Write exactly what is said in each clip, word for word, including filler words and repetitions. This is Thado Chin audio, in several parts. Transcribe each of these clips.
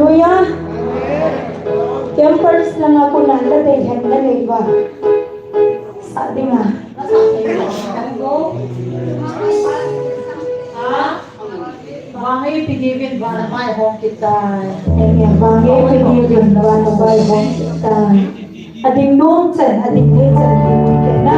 Hallelujah. Campers langa kona la dei hen la nei uva. Sa dinga. Vang eipeh diuvin vana vaihom kit tai. Amen. Vang eipeh diuvin vana vaihom kit tai. Ading nom chan, ading thei chan, ading thei chan na.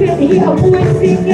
Hi a vui sing e.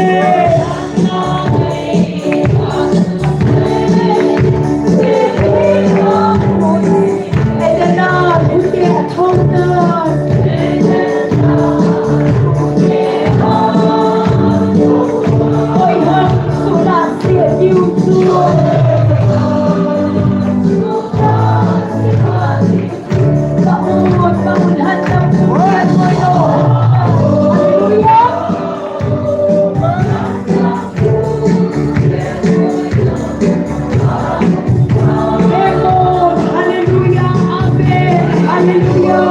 Hallelujah. Amen. Hallelujah.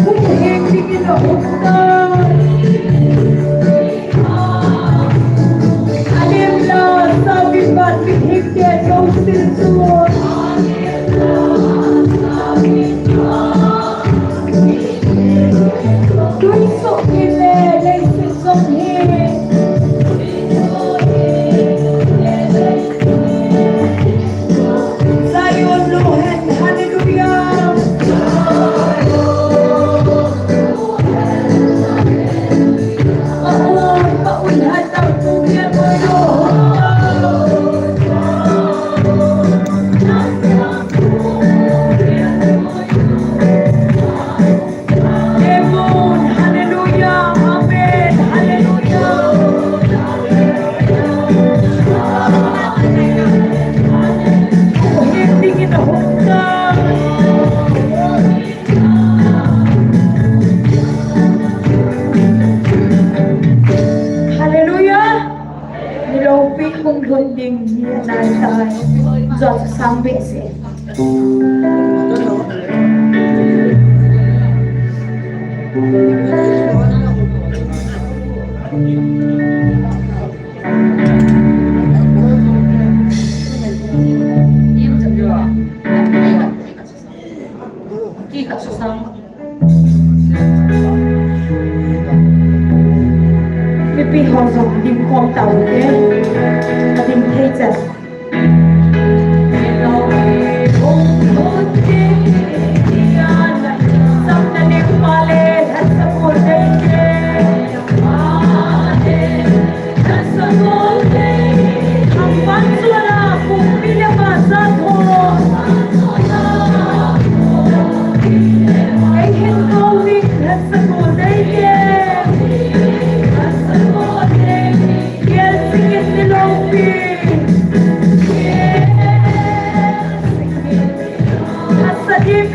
Hung hing ding in a hung tan. Alim la, savin bat, mit hing te, yo sin suan. Tui suk in le, lei suk suk hi. Zion lo hen, hallelujah. Paun, paun, han, tau, tu, ya, mo, yo. Amen. Hallelujah. Amen. Hallelujah. Hallelujah. Niloupi hung lhun ding ni nai tai. Jot sang behseh. Mipi ho jong ding khom tau te. Ka ding thei chan. Hasadim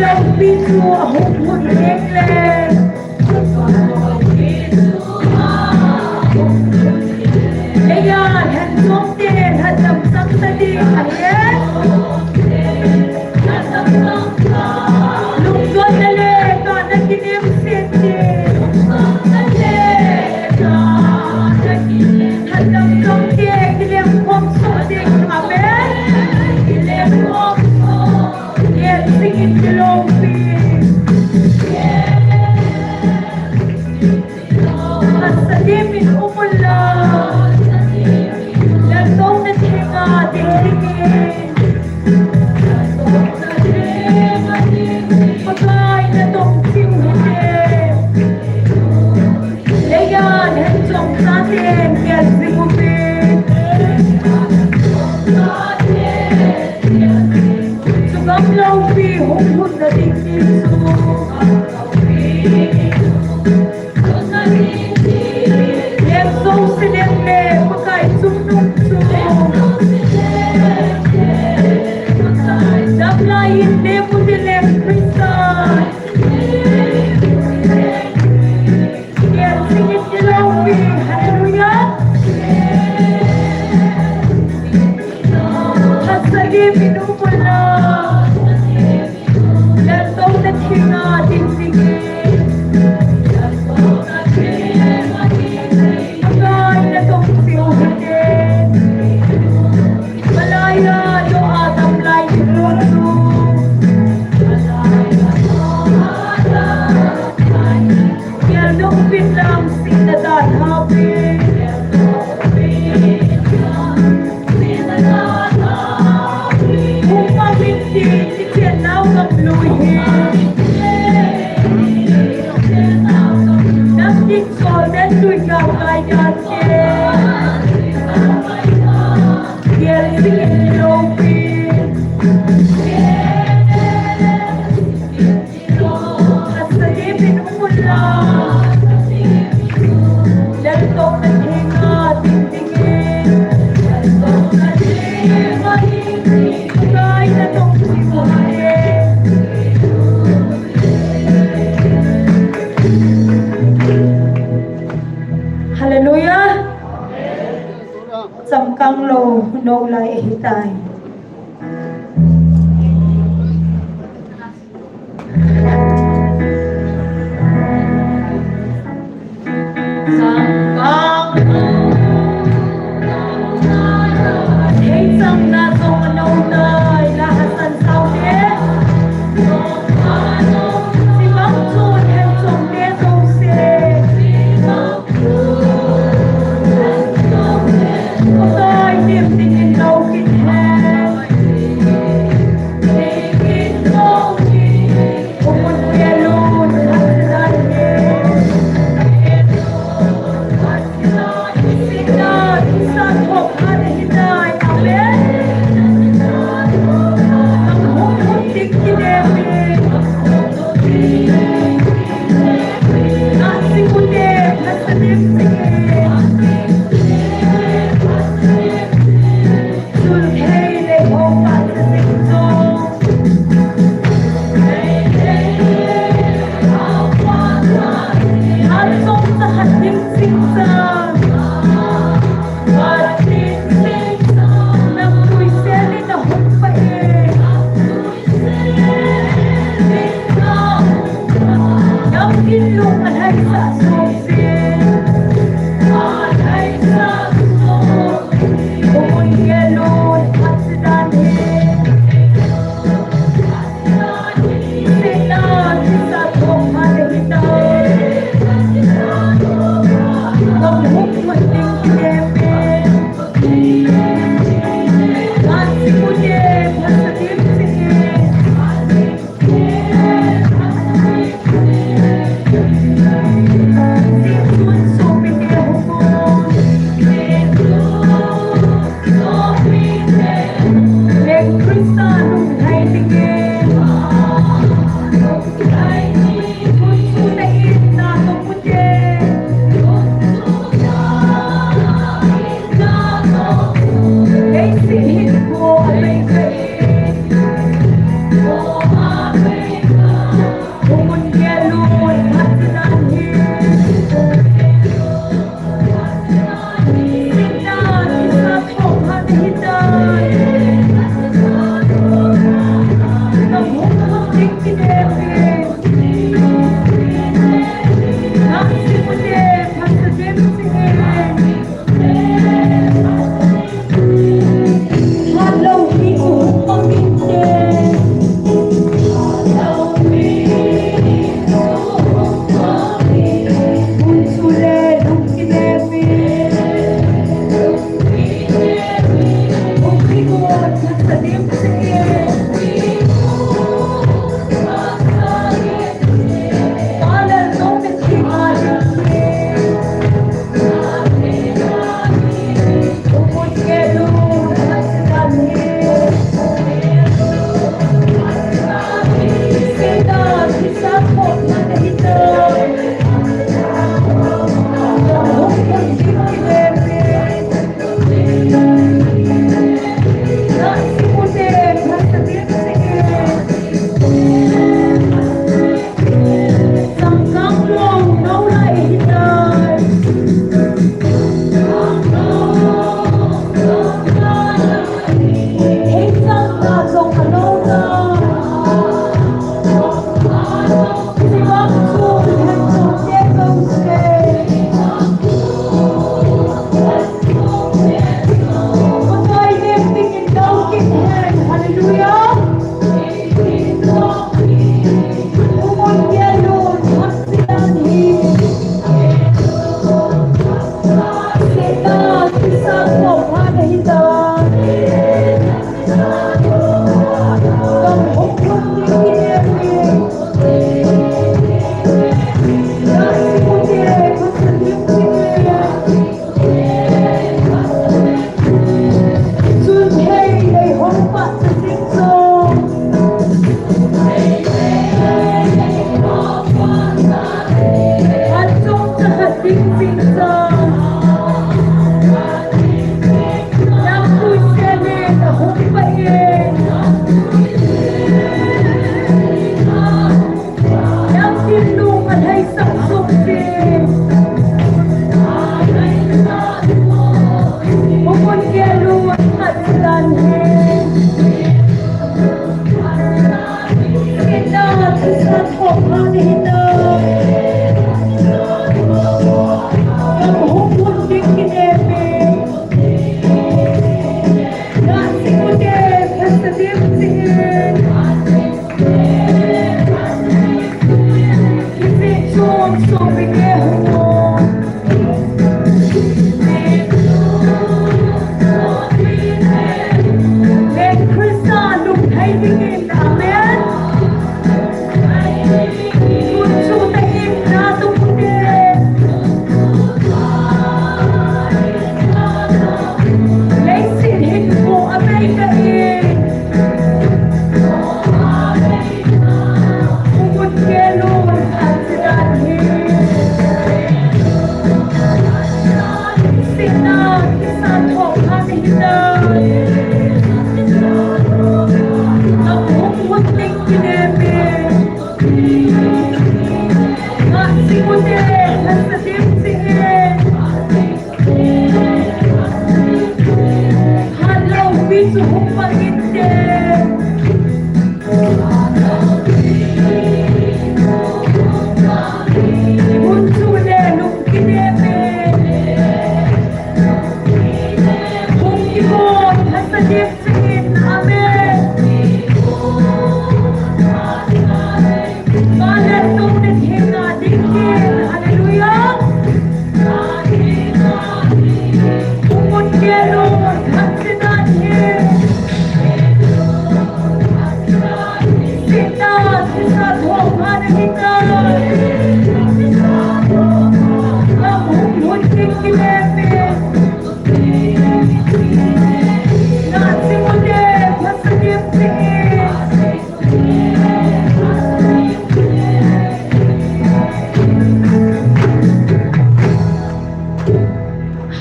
Lampi chu ahung hun leng leng. Leiya lhen chom te lhadam chang ta ding ahi. Lungdonna le kana kinem set ding. Lhadam chom te kilem khom soh ding. Amen. Kilem khom soh. Yen singin kilopi. Hasa dimin umula. Laltona thenga dingdingin. Pakai natong chiu hite. Leiya lhen chom chaten gel jing uvin. Chugam lampi hung hun na ding ti chu. Leng jouse leng le Pakai chungnung chu. Damlai in le mute leng Christa. Hallelujah. Hasa dimin umula. Laltona thenga dingdingin. Pakai natong chiu hite. Malaiya lou a damlai ni lou chu. Gel dong pin lam sina dan ha pin. Hung ma min ti ti chen nau ngam lui hi. Nam kin sol den lui ngam lai dan ke. Gel singin kilopi. Hasa dimin umula. Laltona thenga dingdingin. Pakai natong chiu hite. Hallelujah. Chamkang lou, nou lai ahitai. Chamkang lou, thei chang na jong anou tai, la hasan sao te. Chibang chun lhen chom te jouse. Pakai dimdingin lou kit hen.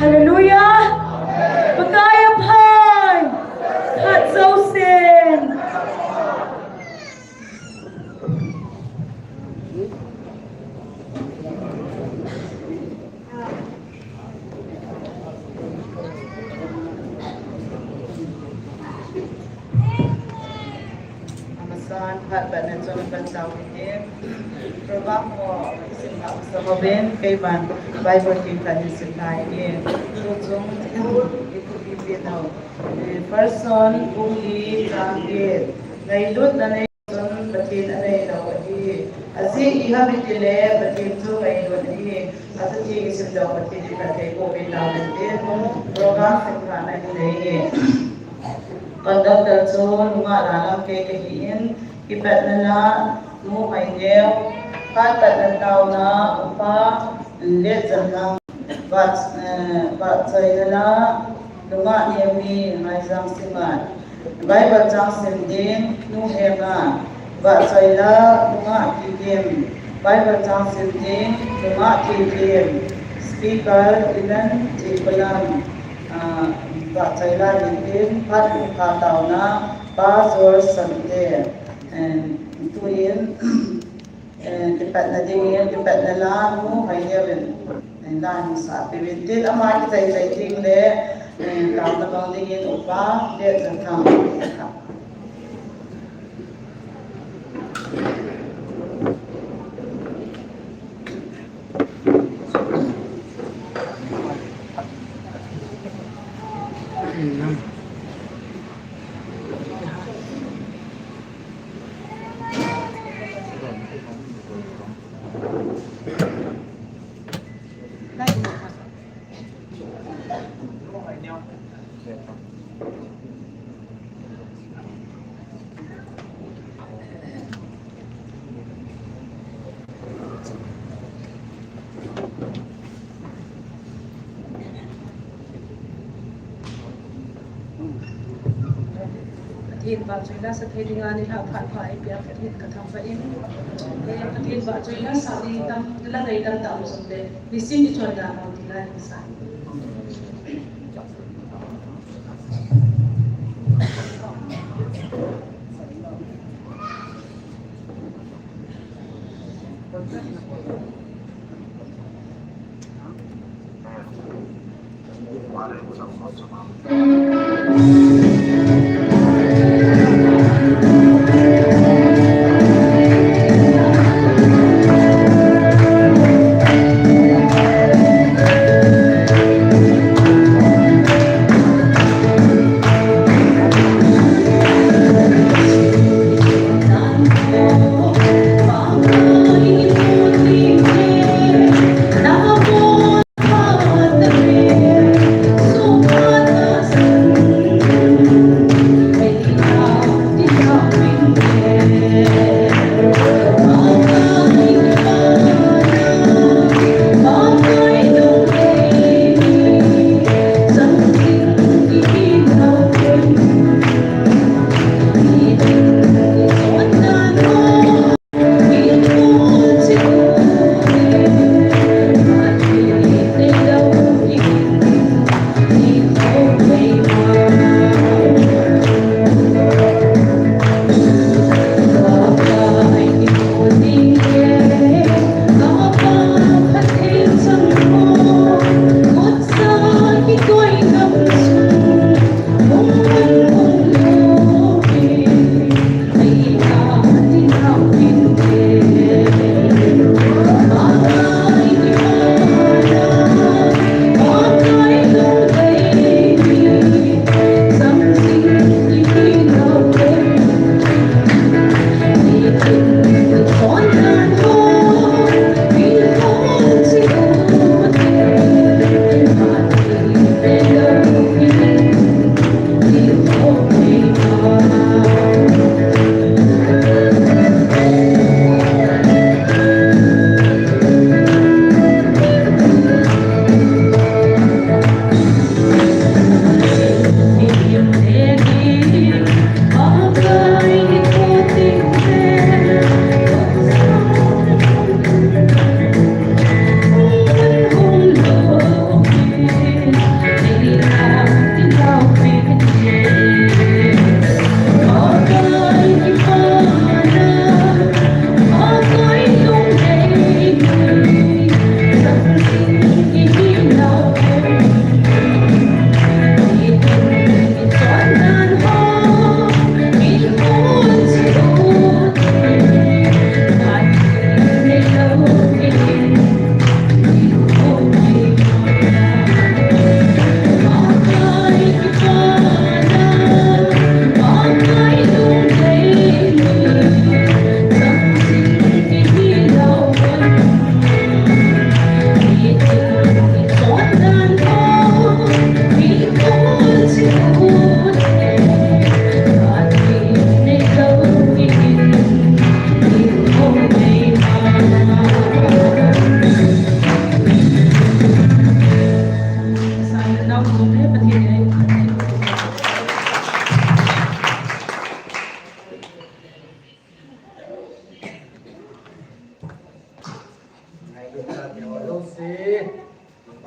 Hallelujah. Pakai a pha. Phat jousen. Program ho isim ha usama ben keiman Bible kin kan isim lai e. Tuchung ipu ipi nau. First John bung li chang get. Ngailutna nei chun Pathen anei lou ahi. Ajeh ipi ham itile Pathen chu ngailut ahi. Achuti isim lou Pathen iphatthei boh peh tahen tin program simkhana inei e. Conductor chu nungah Lalam kei kahin, kipatna la Nu Maineo, phat patna taona Upa Letjanthang, vah, eh, vahchoina la nungah Nemi Ngaijang Simat, Bible chang sim ding Nu Henga, vahchoi la nungah Kikim, Bible chang sim ding nungah Kikim, speaker Ilan Jikulam, ah, vahchoi la nin tin phat pha taona Pa George Sante, eh, tuin, eh, kipatna dingin, kipatna la Nu Maineo in, eh, la hin sah peh uvin tin ama kichai chai ding le, eh, taona bang dingin Upa Letjanthang. Pathen vahchoila sa thei dinga nilhah phat pha eipea Pathen kathangvah in. Pathen vahchoila sa ding tam, la ngaidam tam jongle, nisim ichoi dan ho ti lai hin sa.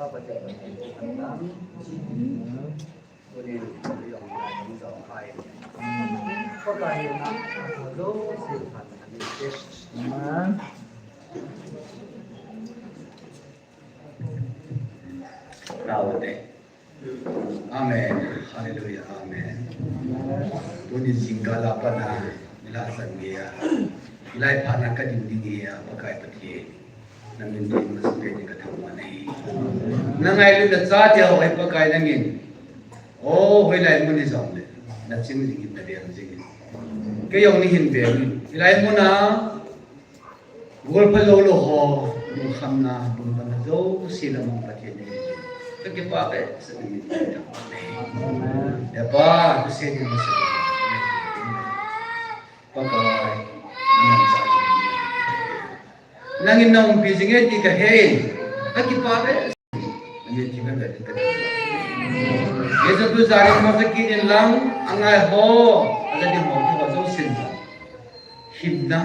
Amen. Amen. Hallelujah. Amen. Tuni jingkah a pat a, nila san geiya, hilai phat a ka ding ding hi a, Pakai Pathen, na min theng masa pen in ka thangvah e. Na ngailutna chate ho hi Pakai nangin, o, hoilai mun hijongle, na ching jingin, na veng jingin, kei jong nahin vengin. Hilai mun a gol phalou lou ho, lungkhamna, lungkhamna jouse lamang Pathen in, ka kipah behseh in. He Pa, thusei ding masa Pakai, nangin na umpi jing e ti ka he in, ka kipah behseh. Nangin thina behseh ka. Jesu tu jarin masa kit in lang, angai ho, aja ding ho, ho jousen jong hinna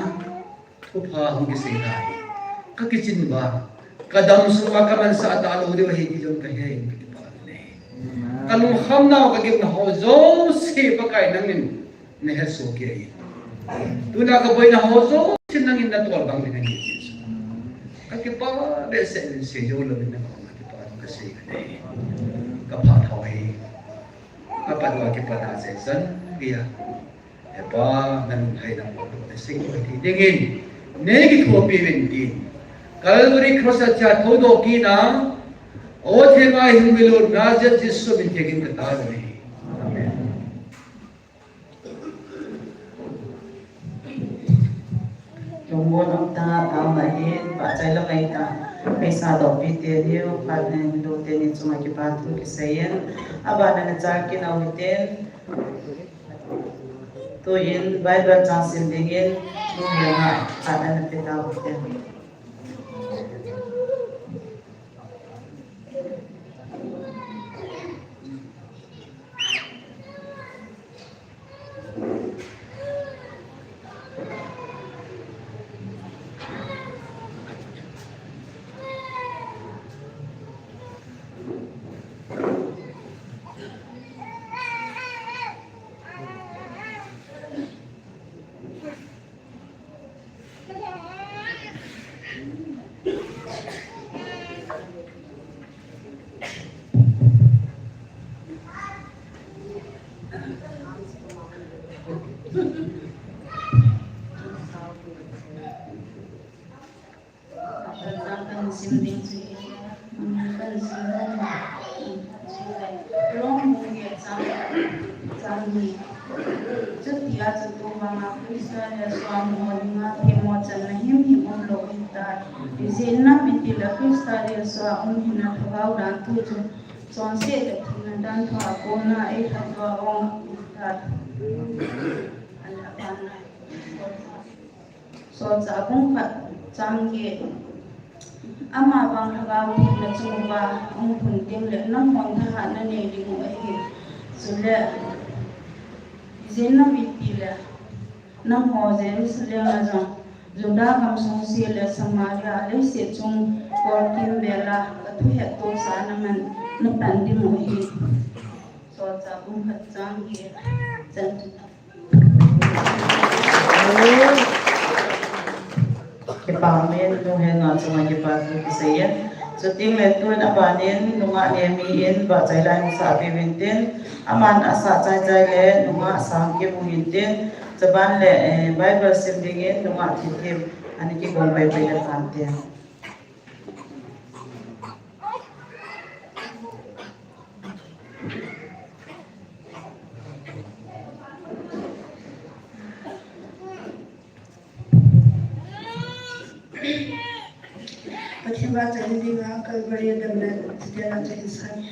thupha hung kisei tai. Ka kichin uva, ka dam sunga ka mansah talou diu ahi ti jong ka he in, ka kipah e. Ka lungkhamna, ka gimna ho jouse Pakai nangin na hesoh kei e. Tuna ka boina ho jouse nangin na tolbang ding ahi ti chu ka kipah behseh in, seijou louvin na koma ka kipah thu ka sei ka nei. Ka phatthau hi apat uva kipat a seichan geiya, He Pa, na lunglhaina mo na sei ko ti dingin, nei kithopi uvin tin, Calvary Cross a cha thoudoh kit na, o thenga hing milu Nazareth Jesu min theng in ka tao e. Amen. Lungmon um tah a taona hin, pahchai lou ngai ta. Paisa dohpi teni, phat nen do teni chunga kipa thu kisei in. Aban a na cha kinau hiten. Tuin Bible chang sim dingin, nu henga phat ana pe tau hiten. Rom bung get chang, chang ni. Chutia chu tuvanga Christa Jesu a hung ho dinga themmo channa himhim umlou ahitai. Ijeh inem itile Christa Jesu a um hina lhagao dan thu chu chonset le thina dan thu a kona eilhadoh a um ahitai. Solchah bung khat chang get. Amavang lhagao theng nachung uva hung lhun tengle nanghon thahat nanei dingu ahi. Chule, ijeh inem itile, nangho Jerusalem a jong, Juda gamsung seh le Samaria leiset chung kolkimvel a kathu hettohsah a naman, napan dingu ahi. Solchah bung khat chang get. Chan Kipa min, nu henga chunga kipa thu kisei in. Chutengle tun abanin nungah Nemi in pahchai la hung sahpeh uvin tin, aman asah chaichai le nungah Sangkim hung hin tin, chuban le, eh, Bible sim dingin nungah Thithem ana kigong paipai le tan tin. Pathen vahchoi na dinga Calvary a damna chitena choi in sang e.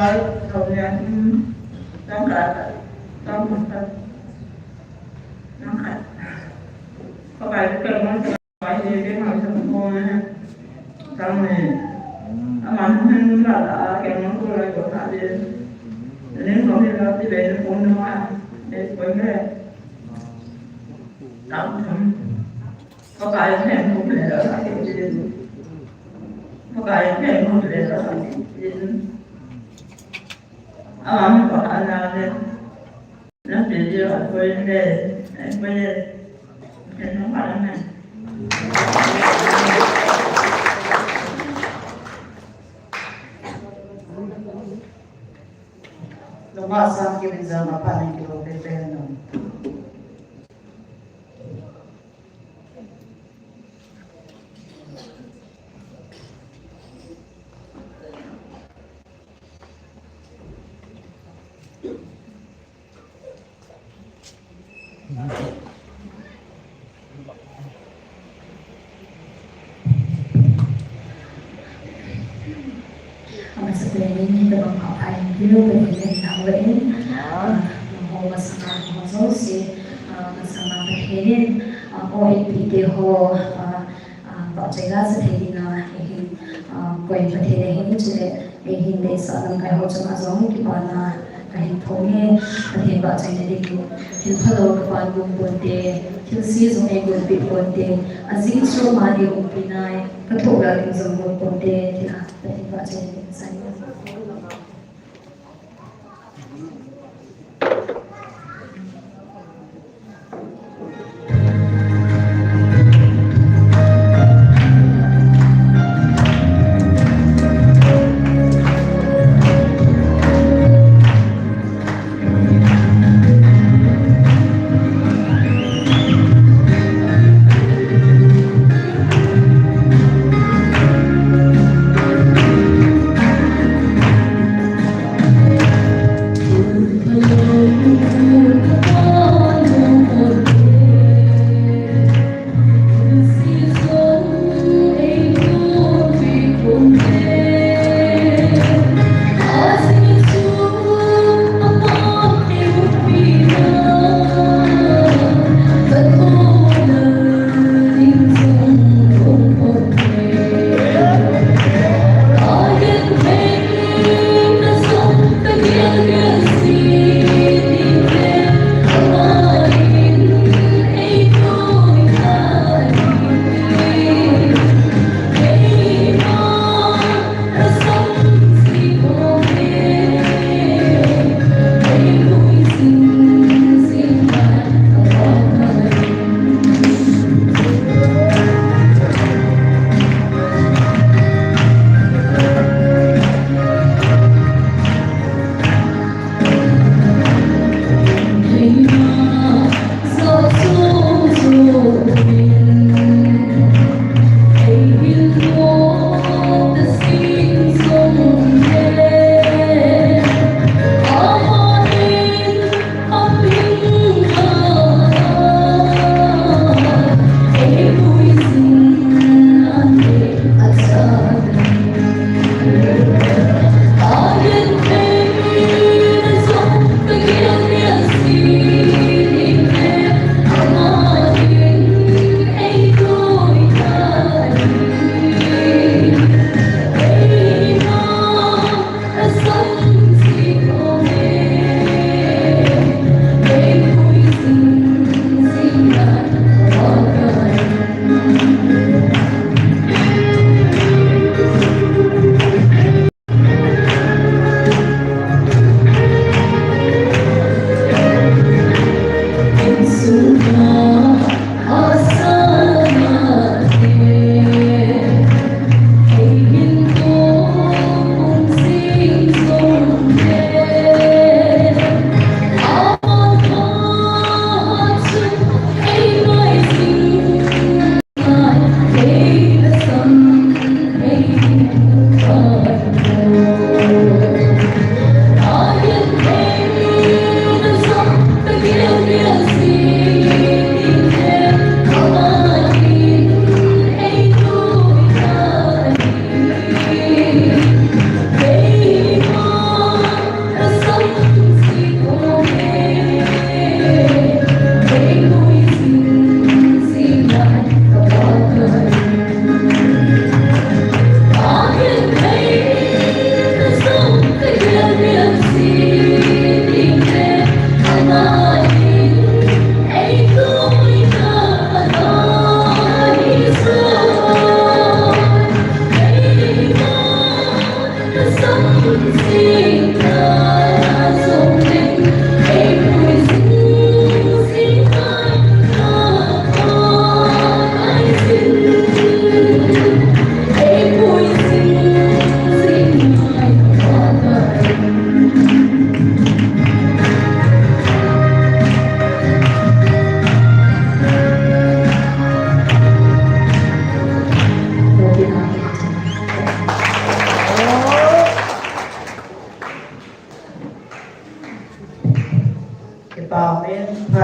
Tau nia, hmm, tang khat, tang khat, tang khat. Pakai ka man sa, pai ni ke hau sa mo na. Tang ni. Aman hen la la, ke man ko la ko ta de. Ni ko ni la ti be ni ko ni ma. E ko ni. Tang tang. Pakai phen mu le la ka ti. Pakai phen mu le la ka ti. Ama mi pa ana le. Na pe je a ko le. Ko le. Ke no pa na. Lama sang ki rin za ma pa ni ki lo pe pe no. Amasapen in, hitabang pha pha in, Pathen in nang ve in, ah, nangho masanga nangho jouse, ah, masanga Pathen in, ah, o inpi te ho, ah, ah, vahchoi la sa thei dinga, eihin, ah, koi Pathen eihin chule, eihin deisah lamkai ho chunga jong kipana kahin phong e, Pathen vahchoina ding thil phalou kapan nom ponte, thilse jong eigonpeh ponte, ajing chu ama in eiumpi nai, kathoh gal ding jong gon ponte, tia Pathen vahchoina ding sai.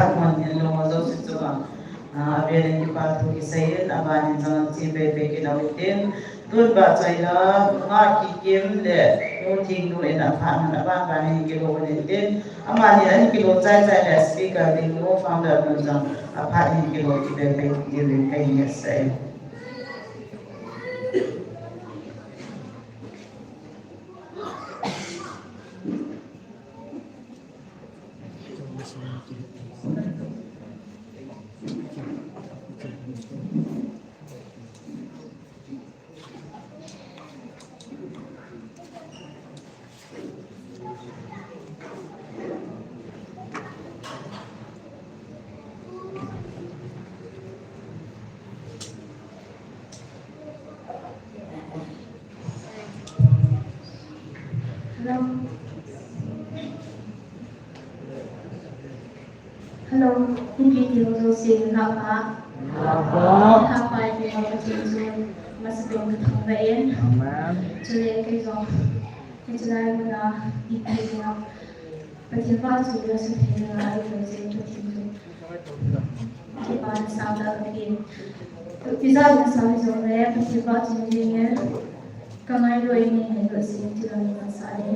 Aman hin lung jouse chunga, ah, avel in kipa thu kisei in, aban in jong che pei pei kit u hitin. Tun ba choi la, nga Kikim le nu Thingnu in aphat in aban ban in kilo u hitin. Amani ahin kilo chai chai le speaker ding nu founder nu jong aphat in kilo kit pei pei ding in kahin ngai e. Hello. Hello, ipi ti ho jouse nilhah pha. Nilhah pha. Nilhah pha, ipi ho Pathen chu masapen kathangvah in. Amen. Chule kei jong, hiche lai muna, ipi jong, Pathen vahchoi a suthei na, ahi jong Pathen chu kipana sangtah kape. Tijat masa hijongle, Pathen vahchoi dingin, kangailua in, neihin lungset in, tilang in masa ahi.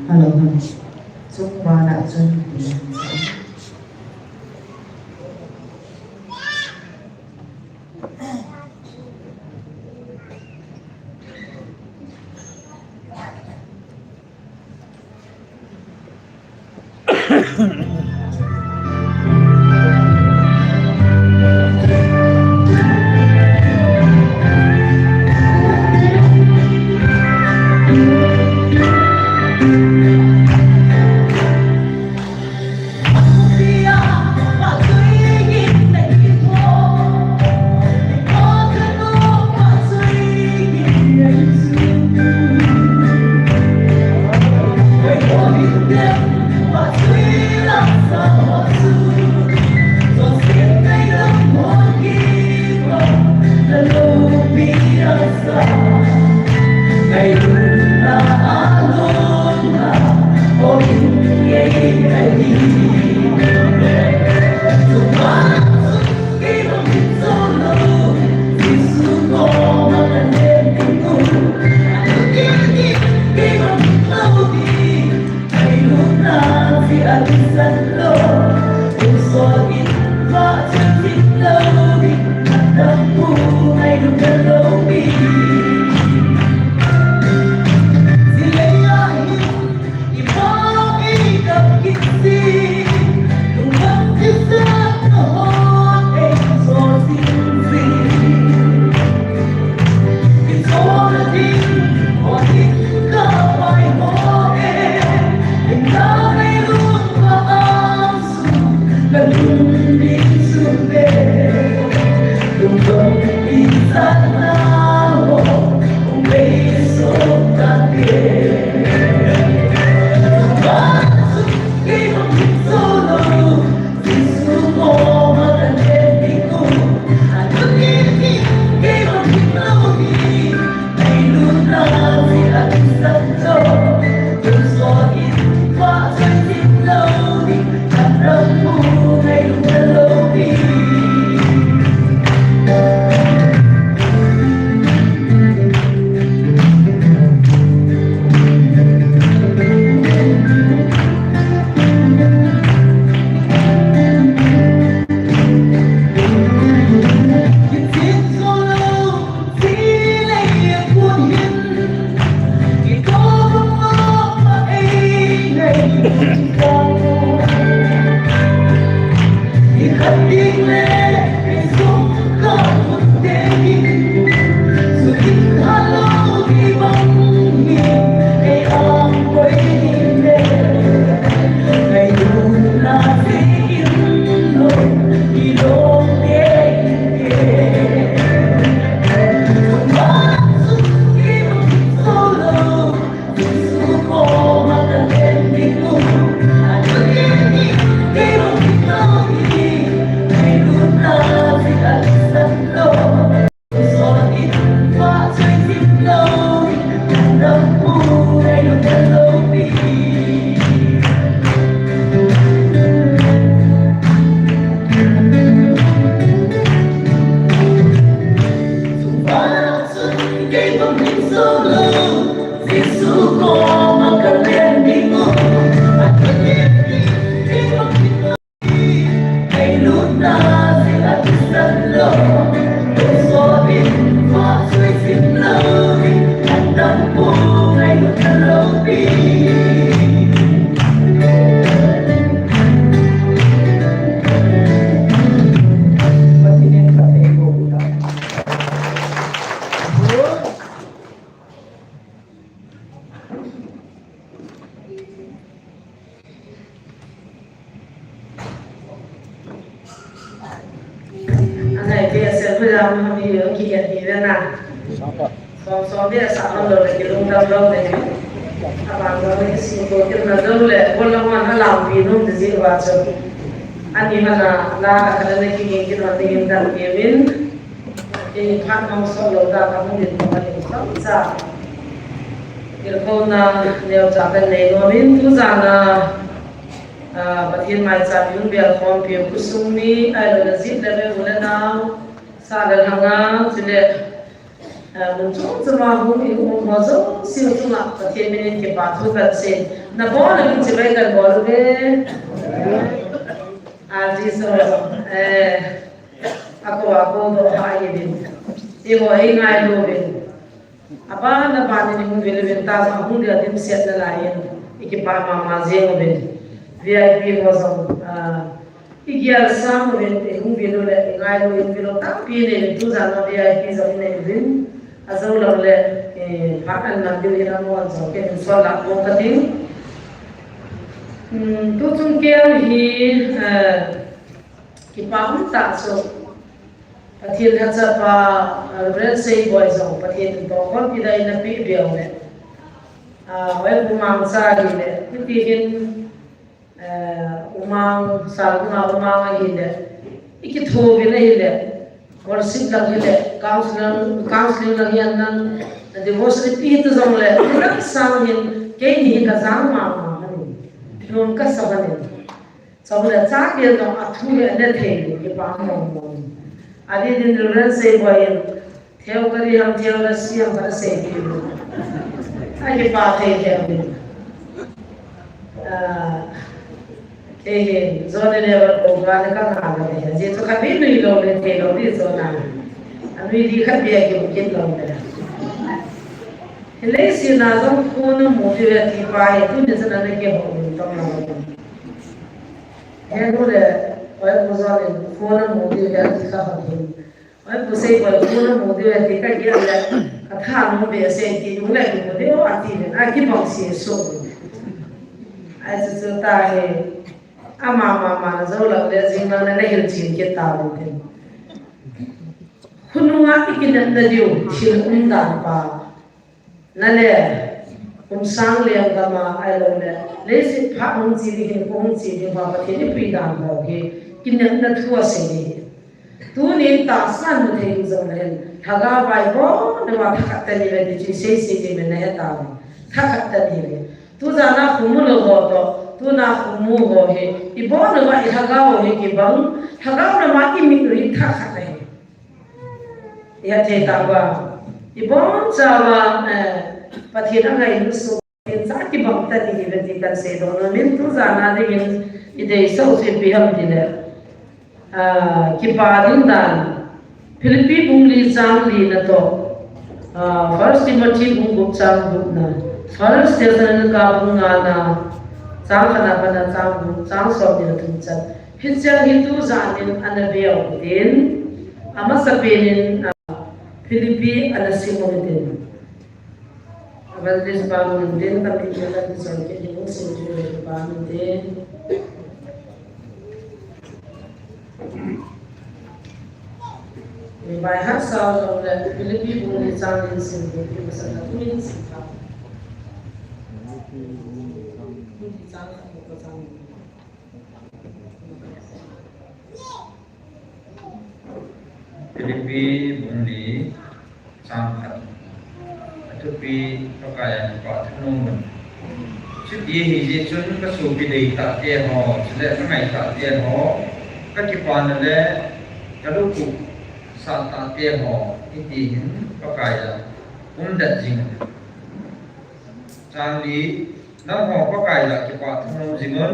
Alo, chungvana chun. Angai pe sel phe lam ham hi, ang kihen hi le na. Som som pe sa ham lo le kilungdam lo le. Abang lo le sing to kin na lo le, bol la man ha lam pi nung de jing wa chu. Ani ha na, la ka ka le ki ngi kin wa de hin dan ke min. Kei phat hong sot lou dan ka hung din ka ding chomcha. Tilkhouna neocha kan nei nom in, tu jan a, ah, Pathen maicham in belkhompi u khosung mi, ahilou le jit le ve u le nao, sa le lhang a, chule Ah, mun chom chom a hung in um ho jouse chunga Pathen minin kipa thu kasei. Nabonchauvin chibai kabol uve. Amen. Amen. Eh, ako, ako doh ha uvin. Eiho eingailu uvin. Abana banin ihung vil uvin, tua jong hung dia dimset nalai in, ikipa mama jeng uvin. V I P ho jong, ah, igel sang uvin, ihung vil u le, ingailu in vil u tampi inei uvin, tujan a V I P jong inei uvin. Ajou lou le, eh, phat aman diu hin amahon jong ken hin sol lah bou kati. Hmm, tuchung kel hi, eh, kipa um tah chu. Pathen lhachapa, ah, Reverend Seiboi jong Pathen in tongkol pida in apeh beh u le. Ah, Hoipu Mangcha ahile, hiti hin, eh, U Mang, Salbung a U Mang ahile, ikithouvin ahile, worship lang hile, counseling, counseling lang hihen lang, devotion ipi hita jongle, nidang sang hin, keini hi kajang mama ahi. Nom kasa ahi. Chule chate jong athu hi ana thei le, kipa mong mong. Adeh din Reverend Seiboi in, theology ham, theology ham, ana seipeh le. Akipa thei thei le. Ah, kei hin, John Lennon program le kangah le, ajeh chu khatvei nui lou le, thei lou ding John a. Anui ding khatvei a kimu kit lou le. Hilai sina jong phone namu diu ve ati pa hi, tuni chan ana kihou tong lou. Henu le, Hoipu John in phone namu diu ve ati kha hou hin. Hoipu Seiboi phone namu diu ve ati kagel le, katha nom behseh ti nung le kimu diu ati le, akibang sese. Ahi chu chu tahi, ama mama na jou lou le, jing lang le nahil chen kit tauvin tin. Khonunga ikinepna diu, thil umdan pa. Nale, kum sang lenggam a, ahilou le, leiset phat hung che ding hin, hung che ding uva Pathen in eipui dan ho hi, kinepna thu asei ahi. Tunin tahsan mu thei hih jongle hin, lhagao a ibon uva thakhat tah ihiuve ti chu isei sei jing uvin nahe tauvin. Thakhat tah ihiuve. Tujan a khomu lou ho toh, tuna khomu ho hi, ibon uva ilhagao hi kibang, lhagao lama imit u hi thakhat ahi. Ihet thei tauva. Ibonchauva, eh, Pathen angailut soh, Pathen cha kibang tah ihiuve ti kahin seidoh nom in, tujan a dingin ideisah u chu ipi ham itile. Ah, kipa ding dan. Philippi bung li chang li na toh. Ah, First Timothy bung gup chang gup na. First Thessalonica bung nga na. Chang khat na pat a chang gup, chang som ni na thum chan. Hicheng hi tujan in ana veu tin. Amasapen in, ah, Philippi ana sim u hitin. Evangelist pa mun tin, tapi kita ti son ke ding sim u le pa mun tin. Ni bai hat sao jong le Philippi bung li chang li sim u, Philippi masa ta tu in sim ta. Bung li chang khat ko chang li. Philippi bung li chang khat. Athupi, Pakai a kipa thanom un. Chuti ahijeh chun kasopi deitah te ho, chule kangaitah te ho, kakipana le kalungkhuh sah tah te ho, hiti hin Pakai a umdet jing un. Chang li, nangho Pakai a kipa thanom jing un,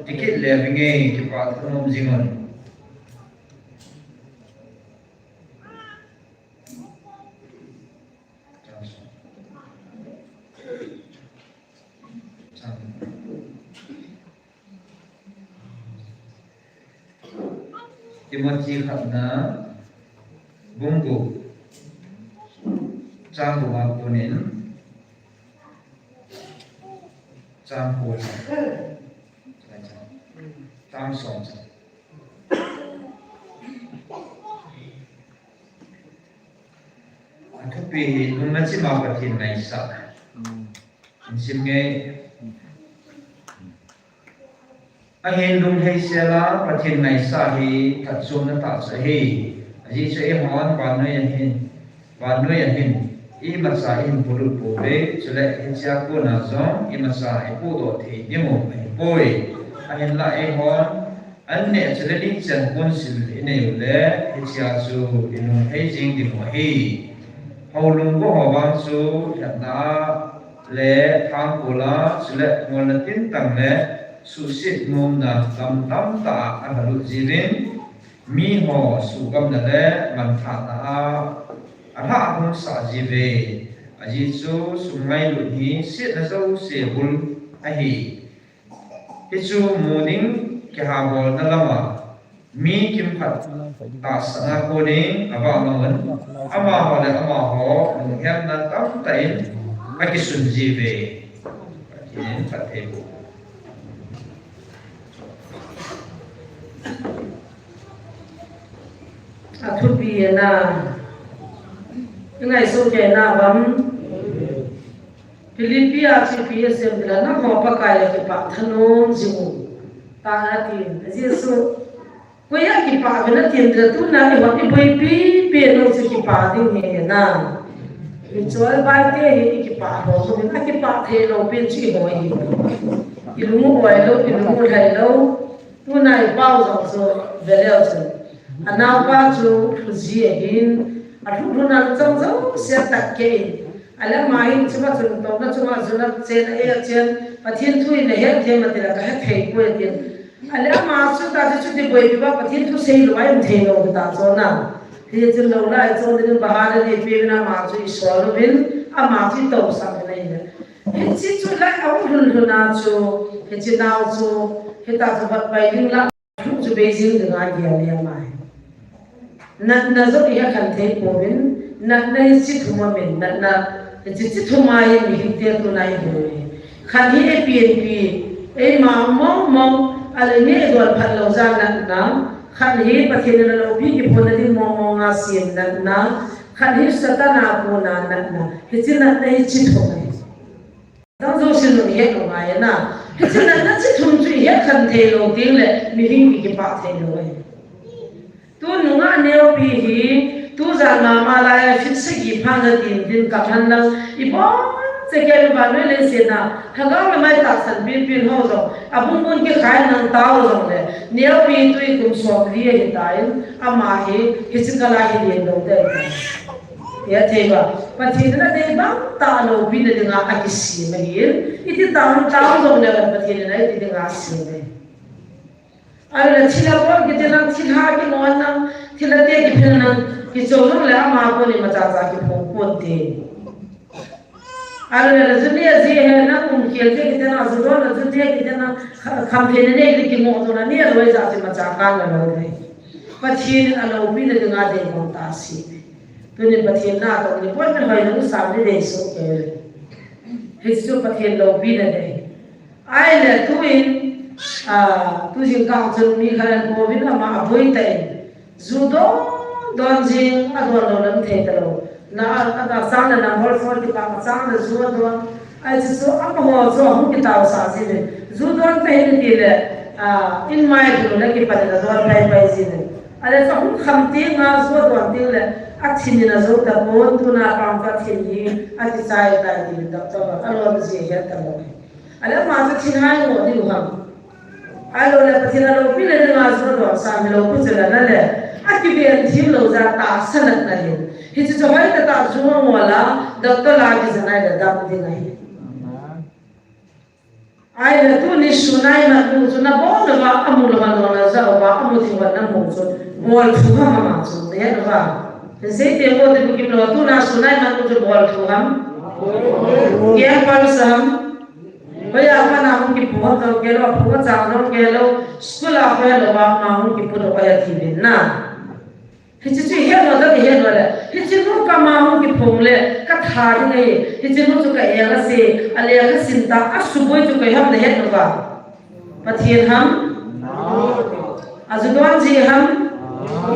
tikit le vinge kipa thanom jing un. Timothy khatna bung gup chang gup a konin chang ko chan, chang som chan. Athupi hi lungna chima Pathen ngaisah. Hin sim nge. Ahin lunglhaisel a Pathen ngaisah hi phatchomna tah chu ahi. Ajeh chu eihon vannoi a hin, vannoi a hin imacha ihin polut pouve, chule hichea kona jong imacha ipohdoh thei diu ahipoi. Ahinla eihon An neh chule nichan council inei u le, hichea chu ilunglhai jing diu ahi. Houlung go ho vang chu lhepna a le thangkol a, chule ngolna tintang le suhset nomna lam tamtah a alhalut jiuvin, miho suhgamna le manthatna a alhah hung sah jiuve. Ajeh chu sum ngailut hi setna jouse bul ahi. Hichu mu ding kihabolna lama mi kimkhat tahsan a konin avah mang un, amaho le amaho lunghemna tamtah in akisun jiuve. Pathen in phatthei boh. Athupi na, ingaisutna uvam. Philippi a chu ipi asei em tile, nangho Pakai a kipah thanom jing u, tia atin. Jesu, koi a kipah uvin atin tile, tuna eihon iboipi pen u chu kipah ding ahi na. Michol baite hi ikipah lou uvin, akipah theilou pen chu eiho ahi. Ilung u oi lou, ilung u lhai lou. Tuna ipau jong chu veleu chun, anaopa chu lhuji ahin, alhuh lhun a luchang jouse atat keh in, ahile ama hin chunga chun touna chunga jun achen, a-e achen, Pathen thu in ahet them atile, kahe thei poi atin. Ahile ama chu tah chu chuti boipi uva Pathen thu seilou a um theilou tah chu na. Hichun lou lai chon din baha le ni pe uvin ama chu isol uvin, ama chu itousah uvin ahile. Hiche chu lai ahung lhun lhun a chu, hiche nao chu, hitia chu vatpai ding lah, lhuh chu bei jing dinga gel e ama hi. Natna jong ihet khen thei pouvin, natna hi chi thum aumin, natna hi chi, chi thum a hi mihemte tuna imu hi. Khat hi eipienpi, eima mong mong, ahile eidon phat lou jeh a natna, khat hi Pathen in aloupi kiphonna ding mong mong a sem natna, khat hi Satan a kona natna, hiche natna hi chi thum ahi. Adang jouse jong ihet u ngai na. Hiche natna chi thum chu ihet khen theilou teng le, mihem hi kipah theilou ahi. Tunung a neopi hi, tujan mama lai a fit sagi phat na tin tin kap hen lang, ibon cheh kei vannoi leiset a, lhagao le mai tahsan pi pi ho jong, abungbun kikhai nang tao jong le, neopi tui kum som li ahitan, ama hi, hiche kal a hi len lou ding ahi. Hethei uva, Pathen in adei bang tah loupina dinga akisem ahin, iti tah ham tah jong le Pathen in iti dinga asem ahi. Ahile thilha bol kiti nang, thilha kingon nang, thilha te kiphel nang, kichol nang le ama koni macha cha kiphong ponte. Ahile ju neh ji he nang um khel te kiti nang, ju don nang, ju neh kiti nang, kha-, khamthei na neh kiti kimo to na neh loi ja ti macha kan la lou le. Pathen in aloupina dinga dei bang tah asem. Tunin Pathen natong ni pon men hoi nung sam ni dei soh kei. Hichu Pathen loupina dei. Ahile tuin, ah, tu jingkah chun mi khat in pouvin ama aboi tah in. Ju don, don jing, adon lou lam thei talou. Na, a, a, achang le number four kipah, achang le ju adon. Ahi chu chu, amaho chu ahung kitaosah jin e. Ju don tahih in tile, ah, in mai chu le kipan in adon pai pai jin e. Ahile chu ahung kham teng a ju adon teng le, athin in ajou tapon, tuna pang chu athin hi, akichai tai tin doctor hon alom ji ahet talou. Ahile ama chu thinhai ngoh diu ham. Ahilou le Pathen aloupina dinga ju adon sam hilou pu chu le na le. Akiven thim lou jeh a tahsa natna ahi. Hiche chu hoitah tah a ju angol a, doctor la kija nai le dam ding ahi. Ahile tuni sunai mat nu chu nabol louva, amu louva, nona ja uva, amu thei uva namu chu. Bol thu ham ama chu, nahet uva. Hiche te ko te bu kim lou, tuna sunai mat nu chu bol thu ham. Keng pal sa ham. Hoiya pat na hung kipu ham jong kei lou, apu achang jong kei lou, school a hoilou a ama hung kipu lou hoiya ti uvin na. Hiche chu ihet lou, ihet lou le. Hiche nu kama hung kiphong le, katha ding ahi. Hiche nu chu ka eng ase, alekha sim ta, asuboi chu koi ham nahet lou va. Pathen ham? Aju don ji ham?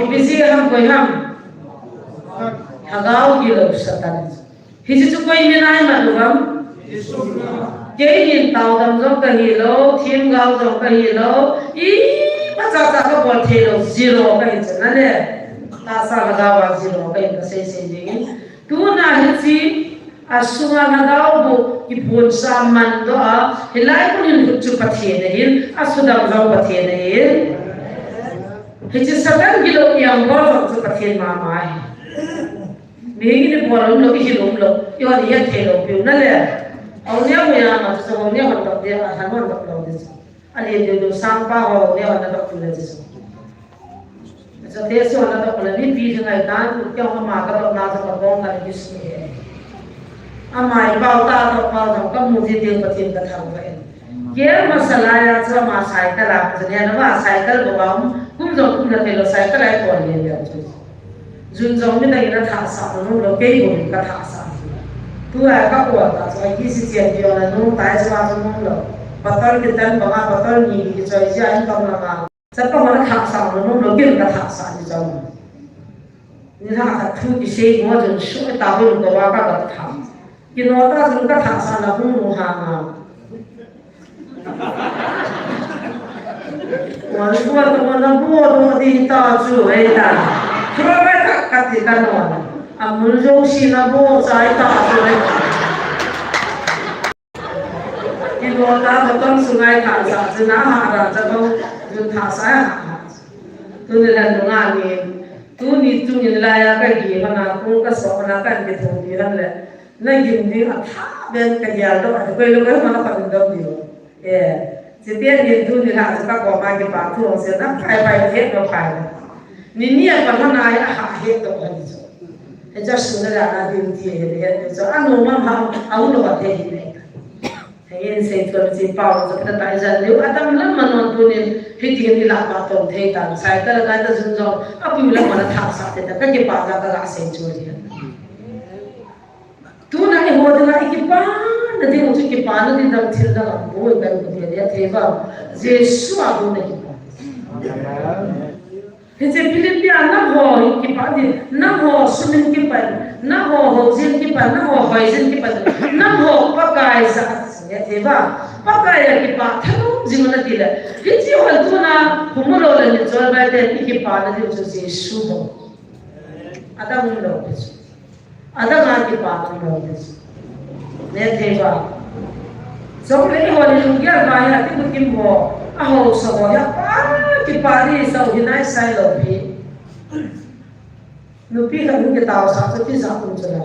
Ipi ji ham, koi ham? Lhagao gilou Satan. Hiche chu koi min a iman u ham? Kei hin taodam jong kahi lou, themgao jong kahi lou, imacha cha kabol thei lou, zero kahi chu na le. Tahsa lhagao a zero kahi kasei sei ding in. Tuna hiche, asunga lhagao bu kiphonsa mandoh a, hilai mun hin lhut chu Pathen ahin, asudam jong Pathen ahin. Hiche Satan gilou iang bol jong chu Pathen mama ahi. Mihing in Hol um lou, i hil um lou, i hon i het thei lou piu na le. Au neo ya ma chu, au neo hon dok dia, a han hon dok lou di chu. A lien deu deu sang pa ho neo hon dok tu le di chu. Sa te so na dok le, mipi hi ngai tan, u kya ma ka dok na ka bong ka ni si he. Ama i pau ta dok pau jong ka mu ji ding Pathen ka thangvah e. Kel masa lai a chu ama cycle a, chu nia na va cycle bou a um, kum jong kum na thei lou cycle a i kon le le chu. Jun jong midang in a thahsah nom lou, kei bou in ka thahsah. Tua ka ol ta chu, a kisi chian pi ong a nung tai chu a chu nom lou. Bottle kitan banga bottle ni kichoi jia in kam lama. Chapa hon a thahsah nom lou, kei in ka thahsah ni jong. Ni lha khat thu kisei mo jun shu ta bou ko wa ka ka thah. Kino ta jun ka thahsah na hung nu ha nga. Wan wan wan na bo do di ta chu e ta. Thura ba ka ka ti ka no. A mun jo si na bo chai ta chu e. Kino ta bottle sungai thahsah chu na ha ra cha bo jun thahsah ha. Tuni la nunga ni. Tuni chung in lai a ka gi hana kung ka so hana kan ke thong di han le. Na gin ding a tha ben ka gel doh a, koi lo koi ma na pan dam di. Eh, si tian ni tu ni la chu ka ko ma ki pa thu se na pai pai het lo pai. Ni ni a pa na ai a ha het doh a ni chu. He cha su na la na ding ti he he ni chu. A no ma ha a u lo ba te hi ne. He in se tu chi pa chu ka ta jan liu a tam lam ma non tu ni hi ti ni la pa ton thei ta. Sai ta la ta jun jong a pu la ma na thahsah te ta ka ki pa la ka la se chu ni. Tuna eiho dinga i kipana ding chu kipana ding dang thil dang a boi kan ko dia dia thei va. Jesu a boi na kipa. Hiche Philippi a nangho hi kipa ding, nangho sum in kipan, nangho hou jin kipan, nangho hoi jin kipan, nangho Pakai ja a thei va. Pakai a kipa thanom jing na ti le. Hiche ho tuna hung lou le ni chol bai te i kipana ding chu Jesu ho. Adam lou chu. Adang a kipa a mo. Ne thei va. Jong le ho ni lung gel va hi ati ku kim ho. A ho sa ho ya pa kipa ri sa hi nai sai lo pi. Nupi khat nu ki tao sa chu ti sa kum chu la.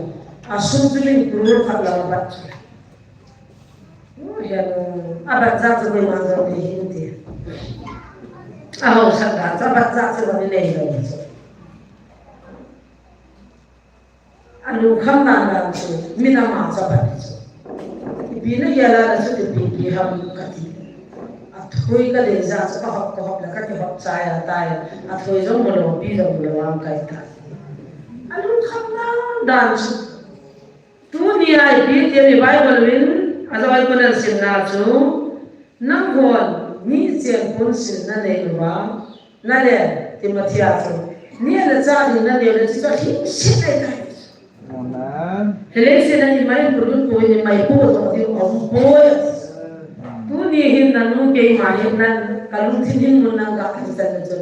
A sum chu min kurur khat la bat chu. Oh, ya no. A bat ja chu mai ma jong ni hin ti. A ho sa da, a bat ja chu ni nei lo chu. A lungkham nan dan chu, min ama chu apat chu. Ipi na gel a na chu ipi ipi ham kati. A thoi ka dei ja chu ka hop ka hop le ka kihop chai a tai. A thoi jong malo, pi jong malo ang kai ta. A lungkham nan dan chu. Tuni a ipi ti mi Bible in a jawai ko nan sim na chu. Nanghon mi chengpon silna nei uva, na le Timothy a chu, ni le cha ding na nei le chu chu hing sit nei tai. Amen. Helei se na ni mai purun ko ni mai po to di om po. Tuni hin nanu keima hin nan kalung thin hin mun nan ka hin san na chu.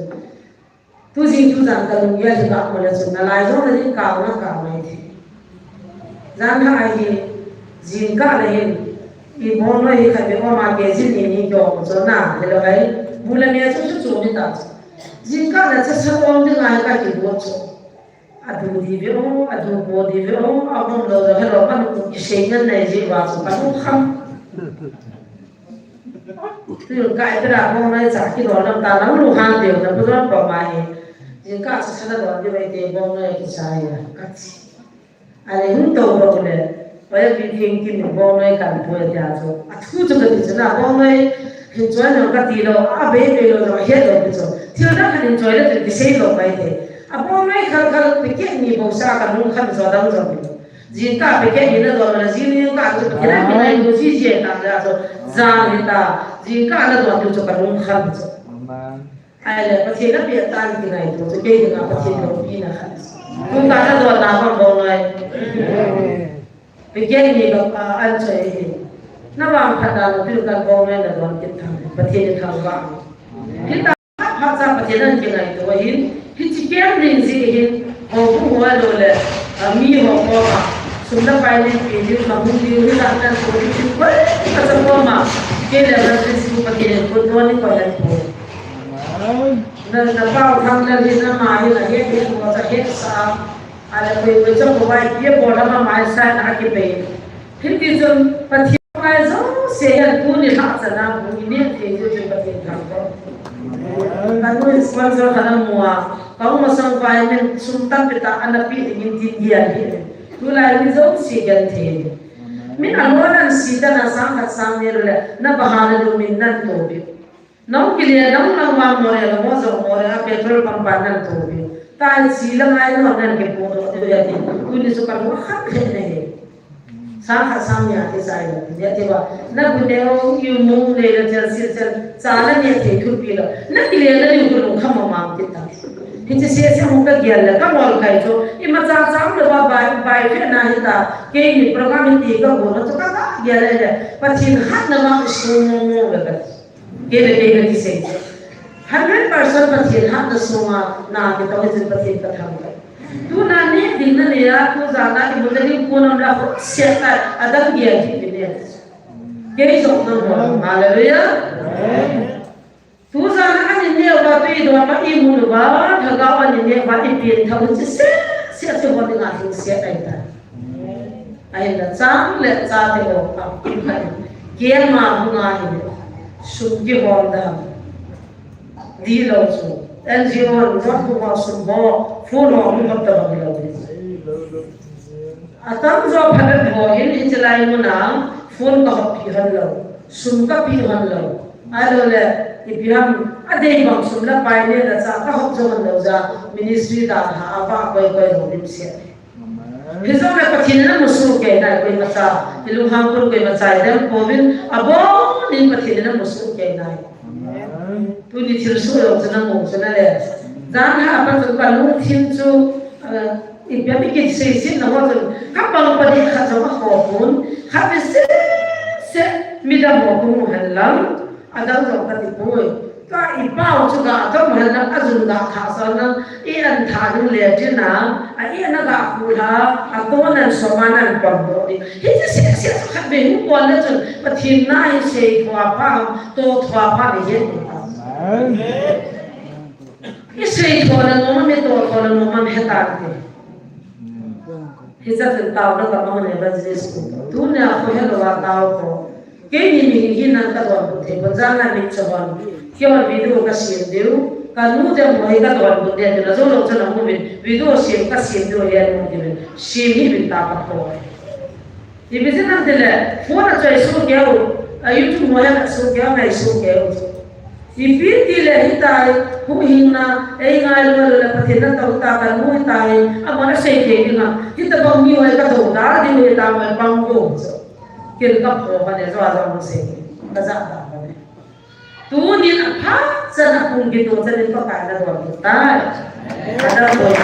Tu jing tu jan ka lunggel hi ka mo le chun, na lai jong na ding ka na ka mai the. Jan ha hi, jing ka le hin, i bong noi hi khat ve ma ke jin ni ni kyo mo chu na, hello hai, bu le me chu chu chu ni ta chu. Jing ka le chu sa ong ding ai ka ki bu chu. A du di ve o, a du bo di ve o, a bong lo lo hello ka nu ki sei ngan nei ji wa chu ka nu kham. Tun kai pera bong noi cha kidon lam ta nang lu han deu na pu don pa ma hi. Jing ka cha cha na don di mai te bong noi ki cha ya. Ka chi. Ale hun to bo le. Pa ya bi thing kin bong noi kan po ya chu. A thu chu ka ti chu na bong noi. Hin choi no ka ti lo. A be be lo no he lo ti chu. Thil na kan hin choi le ki sei lo mai te. A bong noi khal khal pe ke ni bo sa ka nung khan jo dang jo. Jingkah packet ni nadon le, jingkah chu packet a kinai lou ji ji ta le chu, jan hita, jingkah nadon chu ka lungkham chu. Amen. Ahile, Pathen apeh tan kinai lou chu, kei dinga Pathen loupina khat. Jingkah nadon na bang bong ngai. Amen. Packet ni ka, ah, an choi hi. Na bang khat da lo tu ka bong ngai nadon kit thang, Pathen ni thangvah. Hita. Phat cha Pathen in kingaito ahin, hiche camp ding jeh hin, houbung ho ahilou le, a, mi ho koma, sum le pai len pe ding, lhagao ding, hilah nan po ding, koi ka cha koma, kei le Reverend Pu Pathen in pun don in koi hen po. Na, na pau thang le hin, ama hin ahet, het mo cha het sa. Ale koi koi chang ko vai pia bol lama mai sai na ki pe. Hiti chun Pathen vai jouse hian tuni lhah chana bu i neh thei chu chu Pathen thangvah. Ka nu sponsor khat a mu a, ka um masang vai min sum tampi tah ana pe dingin tin hian hi. Tulai mi jouse hian thei. Min a lo nan si ta na sang khat sang ni le na bahana du min nan to bi. Nong kile nong nang ma more lo mo zo more a petrol pump pa nan to bi. Ta chi la ngai no nan ke po do do ya ti. Tuni su ka lo khat le ne he. Sa kha sa nya ti sai lo. Ya ti ba. Na bu ne o yu mung le lo chel sil chel. Cha la ne thei thu pi lo. Na kile na yu ku lo kha ma ma ti ta. Hi chi se se mo ka gial la ka mol kai cho. I ma cha cha lo ba bai bai ke na hi ta. Ke ni program ti ka bo no cho ka ka gial le. Pathen hat na ma su mo mo le ka. Kei le kei le kisei. Hundred percent Pathen hatna sunga na kitong in Pathen ka thangvah. Tuna ni ding na nia, tu jana i mun na ding kunam la ho sia ka adam dia hi bi ne. Kei jong na ho. Hallelujah. Tu jana ani ne va tu i do ma i mun va, thaga ani ne va i pin tha u chi se, se se ho ding a hin se ai ta. Ahinla chang le chate ho a, i phai. Keima hung a hi le. Sum kihom dan. Di lo chu. N G O, zot hu ho sum ho, phone ho, hung hot ta bang lo. A tam jo phabep ho hin hichi lai mun a, phone ka hot pi hon lo. Sum ka pi hon lo. Ahilou le, ipi ham, a dei bang sum la pai le la cha ka hot jo hon lo ja, ministry dan ha, a va koi koi lo lim se. Hi jong le Pathen in a musu kei nai koimacha, i lunghang pun koimacha i dem pouvin, a bon in Pathen in a musu kei nai. Tuni thil su lo chu na mu chu na le. Jan ha pa chu ka lungthim chu, eh, i pia mi kin sei sin na ho chu, ka pang pa di kha chu ma ho pun, kha vi se se mi dam ho pun mu han lang. A dang jong ka ti poi. Ka i pau chu ga dam han lang, a jun ga tha sa lang, i an tha ding le tin a, a i na ga khu la, a ko nan so ma nan pam do ni. Hi ti se se khat ve hu ko le chun, Pathen na hi sei thua pha, to thua pha ni he ni ta. I sei thua na no ma me to thua na no ma me ta ti. Hi cha tin tau na ka ma ne ba Jesu. Tu ne a ko he lo wa tau ko. Keini mihem hi nang ka donbut thei pon, jana min chahon. Keiman video ka sem diu. Ka nu te mo hi ka donbut diu, na jo lo chana mu min. Video sem ka sem diu, ya mu diu. Sem hi min ta ka po. Ipi jeh ham tile, phone a choi su keu. A YouTube mo hi ka su keu, ngai su keu. Ipi tile hitai, hung hing na, ei ngai lo lo le Pathen na tau ta ka nu hitai. Ama na sei thei ding a. Hitabang mi hoi ka do da, ding hitabang bang ko. Ken ka pho ka ne, jo a jong sei. Ka ja ta ka ne. Tunin a phat chan a pung kitoh chan in Pakai na donbut tai. Ka donbut.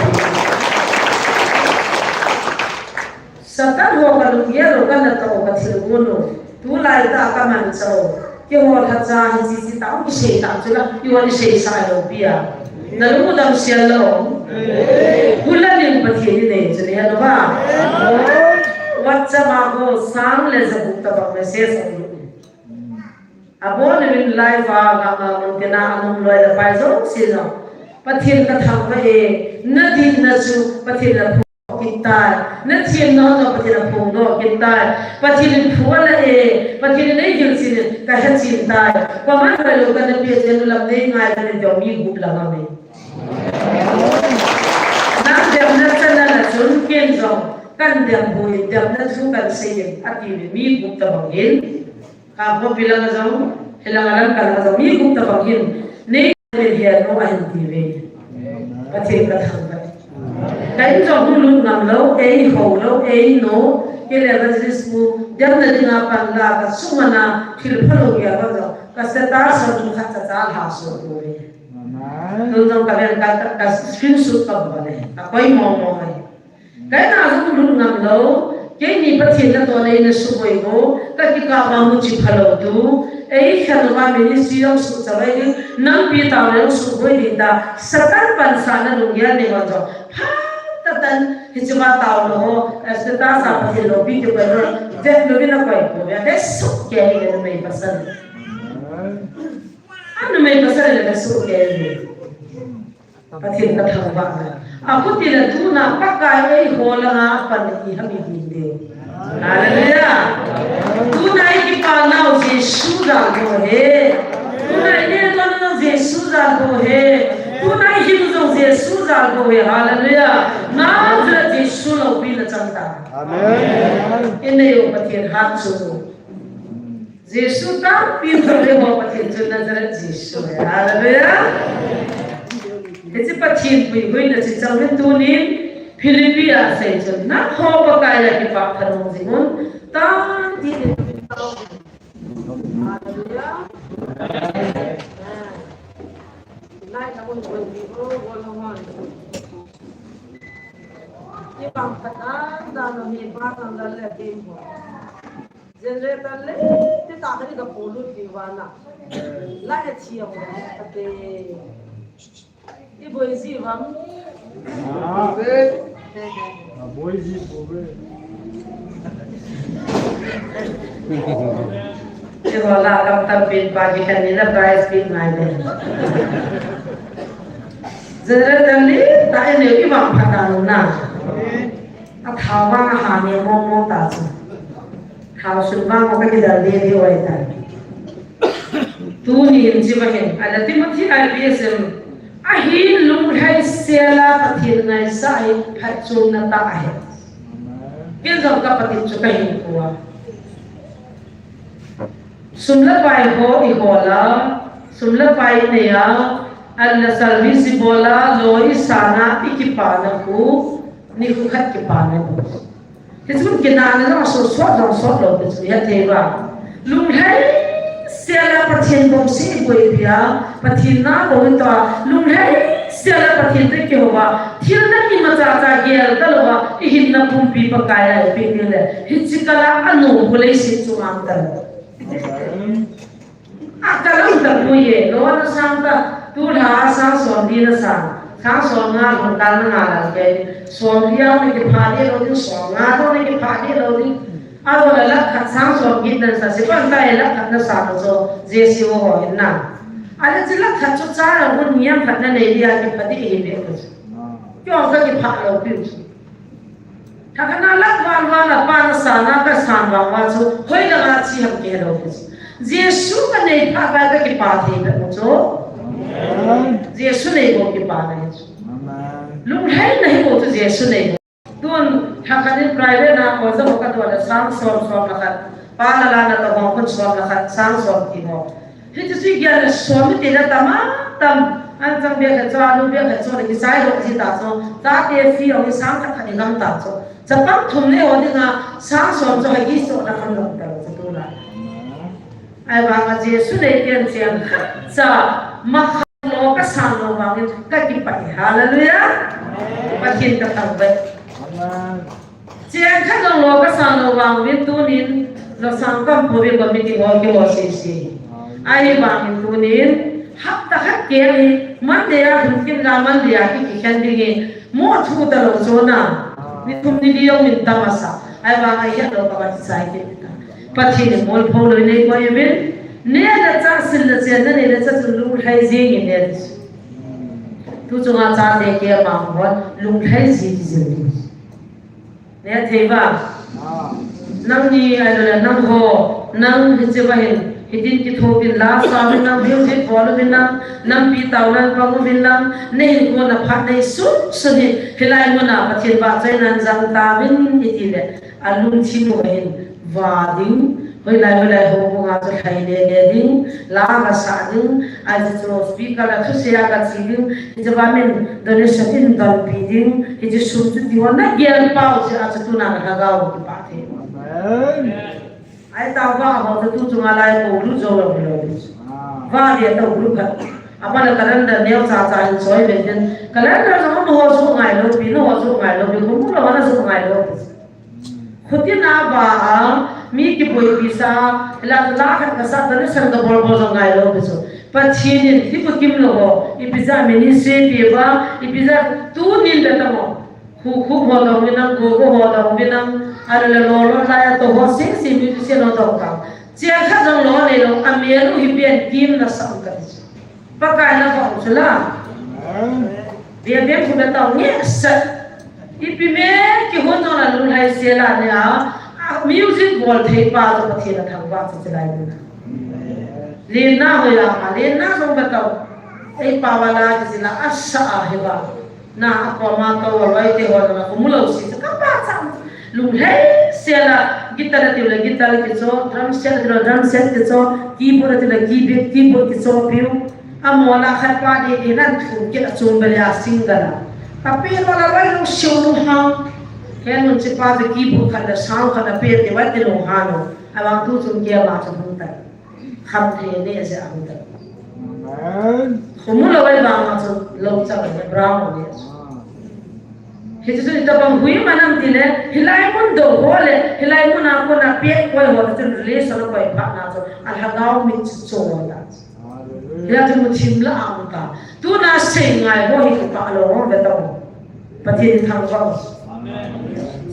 Satan ho ka lunggel u ka na tah u ka thil gon u. Tulai tah ka manchah u. Keiho lhacha hichi chi tah u kisei tah chu la. Keiho ni sei sa lo pi a. Na lung u damsel lo. Hula nin Pathen ni nei chu ni ha lo ba. WhatsApp a ho sang le ja gup tabang message a lut. Abon in live a, a, a, mun tina a mun loi la pai jouse jong. Pathen ka thangvah e, na dihna chu Pathen la phu kit tai. Na thiamna chu Pathen la phu do kit tai. Pathen in phu a la e, Pathen in ei hilchin in ka hechin tai. Koiman hoi lo ka na pe chen lam nei ngai ka ni dong mi gup la ma me. Na demna chana la chun ken jong kan dem bu in demna thu kan sei in a ti mi gup tabang in. Ka khopi langa jong, hi langa lam ka langa jong, mi gup tabang hin, nei min hian mo a hin ti ve. Pathen ka thangvah. Ka in jong hung lut ngam lo, ei ho lo, ei no, kei le evangelist pu, demna dinga pan la, ka sum ana, thil pha lo ya ba jong, ka status a tum khat cha cha la so ko ve. Tun jong ka ven ka, ka, ka screenshot ka bol e, ka koi mo mo mai. Kaina jong lut ngam lo, keini Pathen natohna in a suboi bo, ka kikah uva muchi pha lo tu, ei khan uva ministry jong suhchavai ding, nampi taona jong suboi ding ta, Satan pansahna lunggel nei ho jong, phatah tan, hichea taona ho, status a Pathen loupi ti koi lo, vet louvin a koi ko, vet suh kei le numei pasal. A numei pasal le suh kei. Pathen ka thangvah na. Akhuti le tuna Pakai eiho langa apan le iham ihi diu. Hallelujah. Tuna ikipa nau Jesu jal bou ahi. Tuna ineh nau Jesu jal bou ahi. Tuna ihiu jong Jesu jal bou ahi. Hallelujah. Nazareth Jesu loupina chang ta. Amen. Ineh u Pathen hat chu. Jesu tampi thole ho Pathen chu Nazareth Jesu ahi. Hallelujah. Hiche Pathen puihuina chu chang hin tunin Philippi a asei chun, nangho Pakai a kipah thanom jingun, tati. Hallelujah. Lai na un un di ho, ho lo hon. Kipah thanom da no hi pa tang da le tim ho. Generator le, te ta ka ni ka polut pi vana. La e chi a mo, ka te. I boi ji vam. Ah. A boi ji bou ve. Te ho la kam tam pin pa ki khen ni la price pin nai le. Generator le, ta e ne i vam pha ta na. Athao vang ahan e mong mong ta chu. Thao sun vang ka kidal deh deh u ahitai. Tuni hin chi va hin, ala Timothy I P S M, ahin lunglhai sela Pathen ngaisah hi phatchomna tah ahi. Ken jong ka Pathen chu ka hinkho a. Sum le pai ho i hol a, sum le pai i nei a, an le service i bol a, lou i san a, i kipana khu, nikho khat kipana khu. Hichun kinahna jong asot sot jong sot lou pi chu i het thei uva. Lunglhai sela Pathen bou seh i boipi a, Pathen na bou i toh a, lunglhai sela Pathen toh i kihou a, thil na imacha cha gel talou a, i hinna pumpi Pakai a i peh ding le, hiche kal a anom khu leiset chu mang talou. A ka lam ta pui e, lou na sang ta, tulha a sang som di na sang, sang som nga lhon kal na nga lal kei, som li a na kipha di lou ding, som nga lou na kipha di lou ding. A lou la lakh khat sang som get na sa, si pan ta e lakh khat na sang lou so, J C O ho hin na. A le chi lakh khat chu cha la hun niam khat na nei di a kipha di hi be ko. Kyo ka kipha lou pi u. Thakhat na lak val val a pa na san a ka san vang uva chu, hoilanga chi ham kihe lou pi chu. Jesu ka nei phat uva ka kipa thei phat u chu. Amen. Jesu nei bou kipana hi chu. Amen. Lunglhaina hi bou chu Jesu nei bou. Tun thakhat in private na oja ho ka dol a sang som som le khat. Pa la la na ka hong khun som le khat, sang som ti ho. Hichu chu i gel le som i ti le tam a tam. An chang bia khat chu, alu bia khat chu, le kisai lou ji ta chu. Chate fee ong i sang khat khat i ngam ta chu. Chapang thum nei ho dinga, sang som chu hagi so na kham lou ta chu tu la. Ahivanga Jesu nei pen cheng khat cha, ma khat lou ka san lou vangin ka kipah e. Hallelujah. Pathen ka thangvah. Amen. Cheng khat jong lou ka san lou vang uvin tunin, lou sang kam pou ve committee ho kiho sese. Ahivangin tunin, hapta khat kei hi, Monday a lhun kim la Monday a ki kikhen ding hi, mo thu talou chona. Ni thum ni li jong min tam asa. Ahivang a het lou ka va kisai kit ta. Pathen in molpho lou nei koi uvin, neh le chah sil le chen na nei le chah chun lunglhai jing in ne. Tu chunga chate kei a mang hon, lunglhai ji kijil ding. Ne thei va. Nangni ahilou le nangho, nang hiche va hin, hitin kitho uvin la sa uvin lang, music bol uvin lang, nampi taona pang uvin lang, na hinkho na phat nei sun sun hi, hilai mun a Pathen vahchoina jang tauvin i ti le, alungthim u va hin, va ding, hoilai hoilai houbung a chu lhai le le ding, la va sa ding, ahi chu speaker a thusei a ka che ding, hiche va min donation in donpi ding, hiche sum chu ti ho na gel pau chu a chu tuna ka lhagao kipah thei. Amen. Ahi ta va ho chu tu chunga lai ko lu jo lou lou. Va ve ta lu khat. Apa la calendar neo cha cha in soi ve den. Calendar jong mo ho chu ngai lou pi, no ho chu ngai lou pi, ko mu lou na chu ngai lou pi. Khutin a va a, mi kiboipi sa, la, la khat ka sa, donation ka bol bol jong ngai lou pi chu. Pathen in, ti ko kim lou ho, ipi jeh a ministry pi va, ipi jeh a tunin da ta mo. Khu khu ho dong uvin lang, go go ho dong uvin lang, a le le lo lo la ya to ho sing sing mi tu se lo dong ka. Chia khat jong lo nei lou, a mi lu hi pian kim na sa ka ti chu. Pakai na ka chu la. Amen. Bia bia khu na tau nge sa. Ipi me kihon jong la lunglhai sela ne a. A music bol thei pa chu Pathen a thangvah chu chilai mun a. Lenna hoi a ma, lenna jong ba tau. Ei pa wala kisila asa a hi ba. Na a koma tau a loi te ho na khu mu lo si ka pa chang. Lunglhai sela guitar a tiu le guitar kicho, drum set a tiu le drum set kicho, keyboard a tiu le keyboard, keyboard kicho piu. Amol a khat pa ding in athum kit a chung bel a single a. Ka pe lo la vai lo siu lo ha. He nun chi pa te keyboard khat le sound khat a pe te vai te lo ha no. A vang tu chung ke ma chung hung tai. Kham the ne se a hung tai. Amen. Khu mu lo vai vang ma chung lo cha ne brown ne. Hi chu ni ta bang hui ma nam ti le, hilai mun do ho le, hilai mun a ko na pe koi ho chun relation koi pha na chu. A lhagao mit chu chon ta. Hia chu mu thim la ang ta. Tuna sei ngai ho hi ka lo ve ta. Pathen thangvah.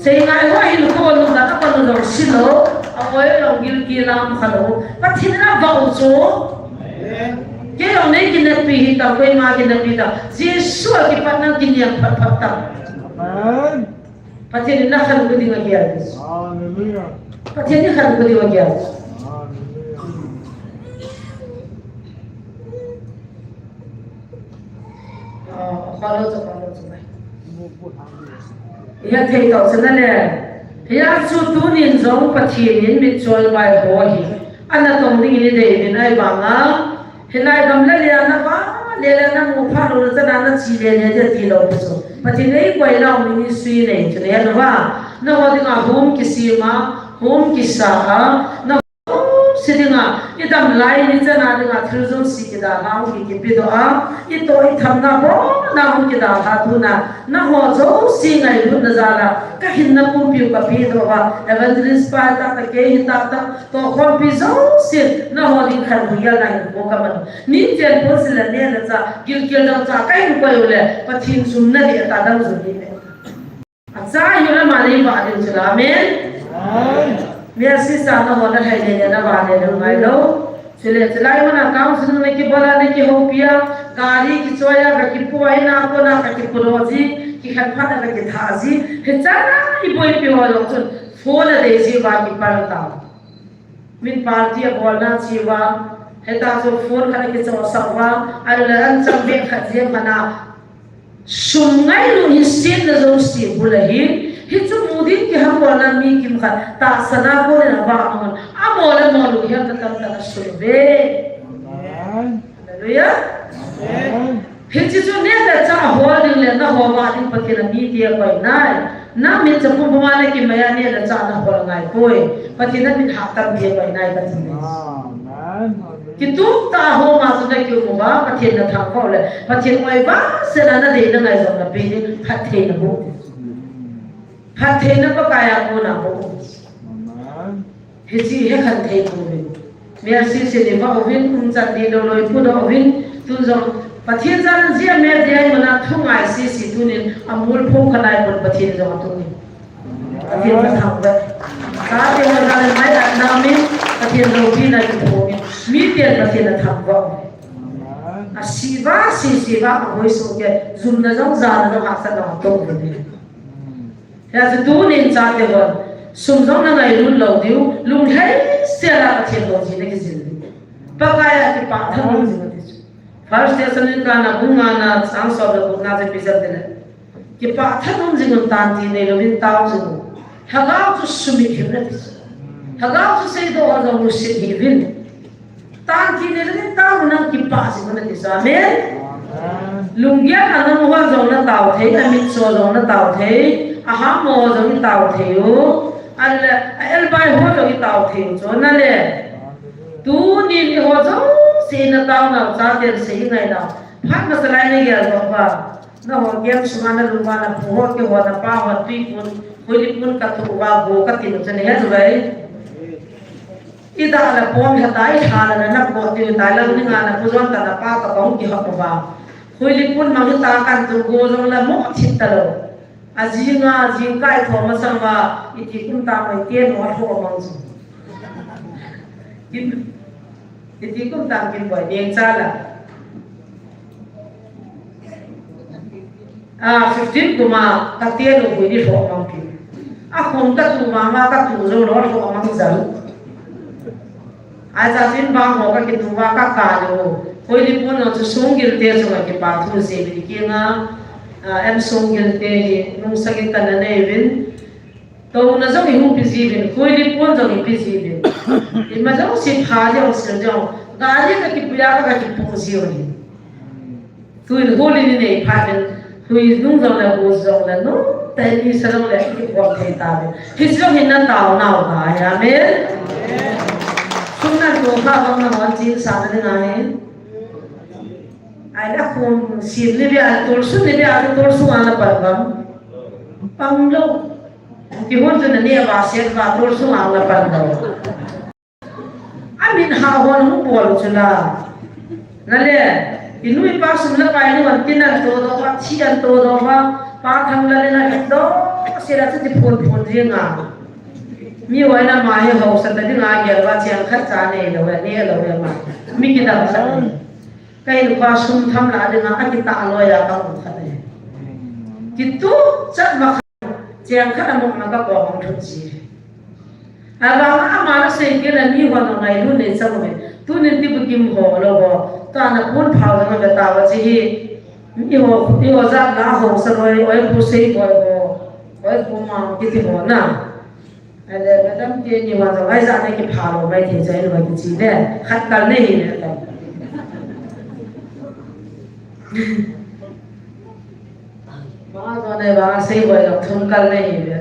Sei ngai ho hi lu ko lu da ka pa lu lo si lo. A oi lo gil ki lam kha lo. Pathen na va u chu. Ke lo nei ki na pi hi ta, koi ma ki na pi ta. Jesu a kipat na ki niam phat phat ta. Amen. Pathen in na khan khu ding a gel. Hallelujah. Pathen in khan khu ding a gel. Hallelujah. Ah, follow to, follow to. Hia thei tau sana le. Hia chu tunin jong Pathen in mitchoi vai ho hi. Ana tong ding in i dei min ai banga. Hilai gam le le na va, le le na mu pha lo na chana na chi le le de ti lo pi so. Pathen ei koi lau ministry nei chu ne na va. Na ho ding a home kisima, home kisa a, na ho si ding a, i dam lai ni chana ding a thil jong si kida lau ki ki pi do a, i to i tham na bo na hung kida ha tu na, na ho jo si ngai lut na ja la, ka hin na pumpi u ka pi do va, evangelist pa ta ta ke hi ta ta, To khompi jouse, na ho ding khan hu ya na hin ko ka man. Ni chen pon sila ne na cha, gilkel dang cha, ka hin koi u le, Pathen sum na di ta dang zu ni me. A cha yu la ma nei va ding chu la, amen. Amen. Mi a si sa na ho na hai ne ne na va ne ne ngai lo. Chule, chulai mana council na ki bola na ki ho pia, gari ki choya, ka ki poi na ko na ka ki puro ji, ki khan pha na ka ki tha ji. He cha na i boi pi ho lo chun, phone a dei ji va ki pal ta. Min party a bolna chi uva, heta chu phone khat a kichosah uva, ahile an chang beh khat jeng khat a, sum ngailu hi sietna jouse bul ahin, hichu mu ding kihambolna mi kim khat, tahsan a kon in avah mong un, amol amol u hi atam tah a sum ve. Amen. Hallelujah. Amen. Hiche chu neh le chah a hol ding le na hol vah ding Pathen a mite akoi nai. Na mitcha pumpum a na kimai a neh le chah na hol ngai poi. Pathen a mit hahtampi akoi nai Pathen. Amen. Kitup tah a hom a chu na kium uva, Pathen na thangvah u le, Pathen oi vahset a na deina ngai jong na pe ding, phattheina boh ding. Phattheina Pakai a kona boh ding. Amen. Hiche hi khan thei pouvin. Mercy se ni vah uvin, umchan ni lou lou i pu doh uvin, tun jong Pathen jal in jia me dia i mana thu ngai sese tunin a mul phong kha nai pon Pathen jong a tuni. Pathen ka thangvah. Chate ho jal in mai at na min, Pathen loupina kiphong in. Miten Pathen a thangvah. A si va, si si va, a hoi so ke, jumna jong, jana jong, hahsatna jong a toh uvin. Hijeh chun tunin chate hon, sum jong na ngailut lou diu, lunglhaisel a Pathen loupi na kijil diu. Pakai a kipah tha um jing ati chu. First Thessalonica na bung nga na chang som le gup na chu ipi jep ding le. Kipah tha um jing un, tanti neilou vin tao jing un. Lhagao chu sumit hih un ati chu. Lhagao chu seidoh a jong lungset hih uvin. Tanti neilou vin tao un, nang kipah jing un ati chu. Amen. Amen. Lunggel a nang ho jong na tao thei, na mitcho jong na tao thei, a ham mo jong i tao thei u. Ahile, a elbai ho jong i tao thei u chu. Nale, tunin eiho jouse na taonau chaten sei ngai nau. Phat masa lai na gel doh uva. Nangho camp sunga na lum uva, na pu ho, keiho, na pa ho, tui pun, hoili pun ka thoh uva, go ka tin u chu na het uve. I dah le pom heta, i lha le na nap go tiu tai, lang ninga na pu jon ta na pa ka pong kihop uva. Hoili pun mang hita kan tu go jong le mo thit talou. A jinga, jingkah i thom masang uva, iti kum ta mai te mo a tho mang chu. Kin, iti kum ta kin boi ding cha la. A, fifteen kum a ka ten u hui ni lhoh mang pi. A kum ka tu vang a ka tu jou lou lhoh mang jal. A, cha chin vang ho ka kitu va ka ka lou. Koi li pon chu Songgil te chu ka kipa thu se bi ki nga. A, em Songgil te hi nung sa ki ka na nei vin. Touna jong i hung pi ji vin, koi li pon jong i pi ji vin. Ima jong si pha jong sil jong. Gari ka kipuia ka kipu ji vin. Tuin holi ni nei pha vin. Hui nung jong le hu jong le nu. Te ni sa jong le ki pon thei ta vin. Hi jong hin na tao nau ka. Amen. Sum na tu pha bang na hon chin sa na ni na hin. Ai la khum sin ni bia tol sun ni bia tol sun ana pal bang. Pang lo. Kihon chu na ni a va set va tol sung ang la pan lo. A min ha hon hung bol chu la. Na le, i nu i pa sum la pai ni wan tin an to do va, thi an to do va, pa thang la le na do, se la chu ti phun phun ri nga. Mi wai na ma he ho sa ta ding a gel va chiang khat cha nei lo, nei lo ma. Mi ki dam sa. Ka in khua sum tham la ding a, a kitah loi a ka um khat e. Kitu chat ma khat, cheng khat a mong na ka ko hong thut ji. A vang a ma na sei ke la ni ho na ngai lu nei chang me. Tunin ti bu kim ho lo ho. Ta na pun phau na ve ta wa chi hi. Ni ho, ni ho za na ho sa loi, oi pu sei boi ho. Oi pu ma ki ti ho na. Ale, madam te ni ma jong, ai ja ne kipha lou mai thei chai lou mai kichi le. Khat kal nei hi le ta. Ma jo ne ba sei boi jong thum kal nei hi le.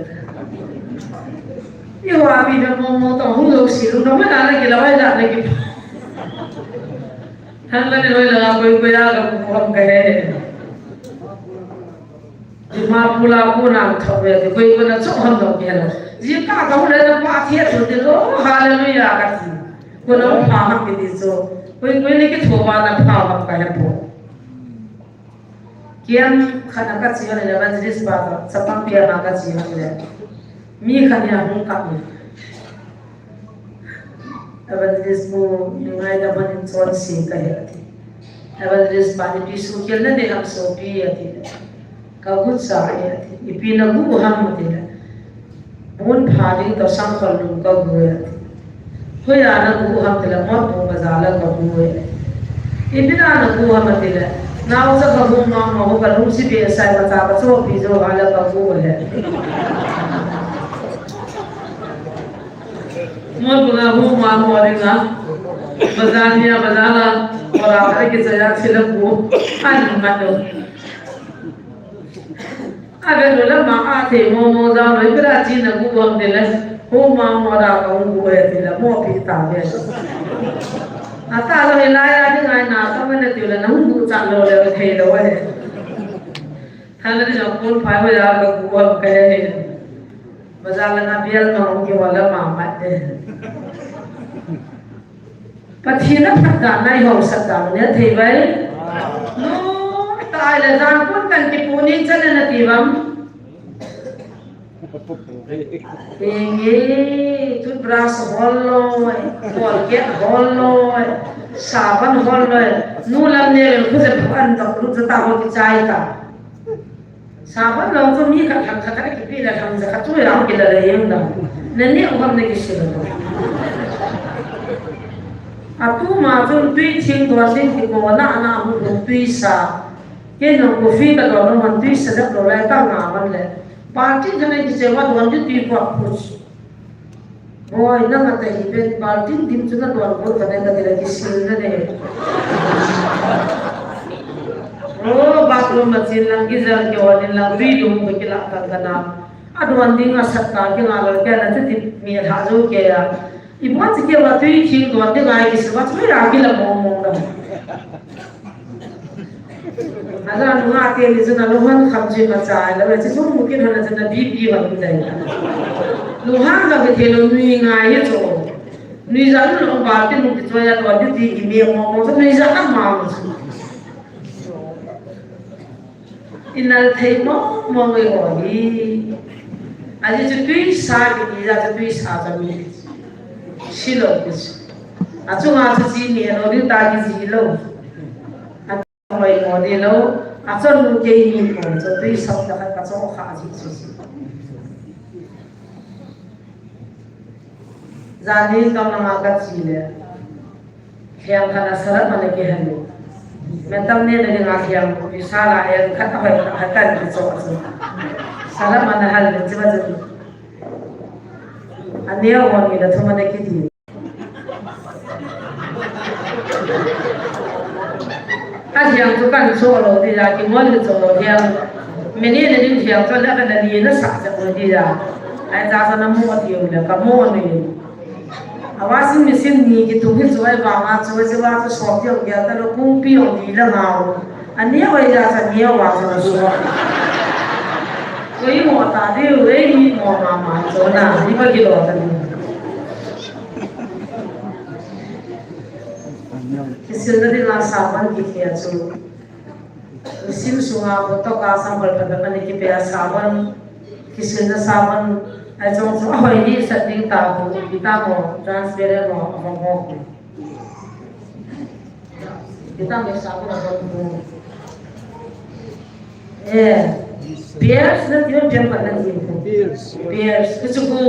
I wa bi da mo mo to hu lo si lu no ma na le ki la ai ja ne kipha. Thang la ni loi la koi koi a ka ku ham ka he. Dimapur a ko nang thok ve ti, koi ko na chok ham dong ke la. Ji ka ka hu le na pa thia tu ti lo, hallelujah ka ti. Ko na pha ha ki ti so. Koi koi ni ki tho ba na pha ha ka he po. Kiam khana ka chi ha le evangelist pa ka, chapang kiam ka chi ha le. Mi khan ya hung ka mi. Evangelist pu, ngai da man in chon si ka he ati. Evangelist pa ni pi su kiel na de ham so pi ati. Ka gu sa e ati. Ipi na gu ham ati le. Mun pha ding to sang khol lum ka gu e ati. Hoiya na gu ham ti le, Motbung bazar la ka gu e ati. Ipi na na gu ham ati le. Nau sa ka gu ma ma ho ka lung si be sai ma sa ka so pi jo ha la ka gu e. Motbung a hu ma mo ri nga. Bazar ni a bazar la. Ora ka ki sa ya chi la gu. An ma do. A ve lo la ma a thei mo mo za lo i bra chi na gu bang de le. Hu ma mo ra ka gu e ti la mo pi ta ve. A ta lo hi la ya ding ai na ta me na ti la na hu gu cha lo le thei lo e. Tha la ni na kun phai ho ya ka gu bang ka he. Bazar la na bial ma hung ki wala ma mat de. Pathen a phatdan nai ho satdan ne thei vai. No, tai le jan kun kan kipu ni chan na ti vam. Enge, toothbrush hol loi, Colgate hol loi, saban hol loi. Nu lam ne khu je phan ta, khu je ta ho ki chai ta. Saban lo chu mi khat khat khat khat kipe le thang ja khat chu yang kila le yang dam. Na ni hom ne kisi lo. Atu ma chu tui thing don ding ti ko na na hu hu tui sa. Kei nung coffee ka don man tui sa jak lo lai ta nga man le. Party ka ne ki che wa don ju tui ko pus. Boi, nang ata hi pen baltin dim chu na don bol ka dai ka ti la kisil na de. O, bathroom a chin lang geyser ki on in lang tui lum ko ki la kan ka na. A don ding a sat ka ki nga lo ka na chu ti mi tha jo ke ya. I bon chi ke wa tui thing don ding ai kisil wa chu ya ki la mo mo na. Aja nunga te ni chu na lunghan kham chi ma cha lo, chi chung mu kin hana chu na B P wa mu dai. Lunghan ja ke thelo nui ngai hi chu. Nui ja lu lo ba ti mu ki chu ya to di ti ki me mo mo chu nui ja na ma mu chu. Inal thei mo mo ngai ho hi. Aji chu tui sa ki ni ja chu tui sa ja mi. Si lo ki chu. A chu nga chu chi mi lo di ta ki ji lo. Hoi mo ni lo, Achon nu kei ni ko, cho tui sot na khat ka cho kha ji chu. Jani kam na ma ka chi le. Hiang khat a salam ana kihal. Metam ne na dinga hiang, visa la hiang khat a hoi khat a kan ki cho chu. Salam ana hal le chi ba chu. Ani a hon ni da thuma na ki di. A hiang chu kan cho lo di la, ki mon ni cho hiang. Meni na ding hiang cho la ka na ni na sa cha ko di la. Ai cha sa na mo ti le ka mo ni. A washing machine ni kitung hi chu ahivanga chu, chu a chu sop ding gel ta lou, kungpi jong di la ngau. Ani a oi la cha ni a wa cha na sop. Koi mo ta di, ei ni mo ma ma cho na, ni ba kilo ta ni. Kisil na dinga sabon kikhel chu. Sim sunga ko to ka sambal pa pa ni kipe a sabon. Kisil na sabon. Ai chong chu ahoi ni sa ding ta ko, kita mo, transparent mo, mo mo ko. Kita mo sabon mo ko. Eh, Pierce na tiyo piang pa na tiyo. Pierce. Pierce. Kichu ko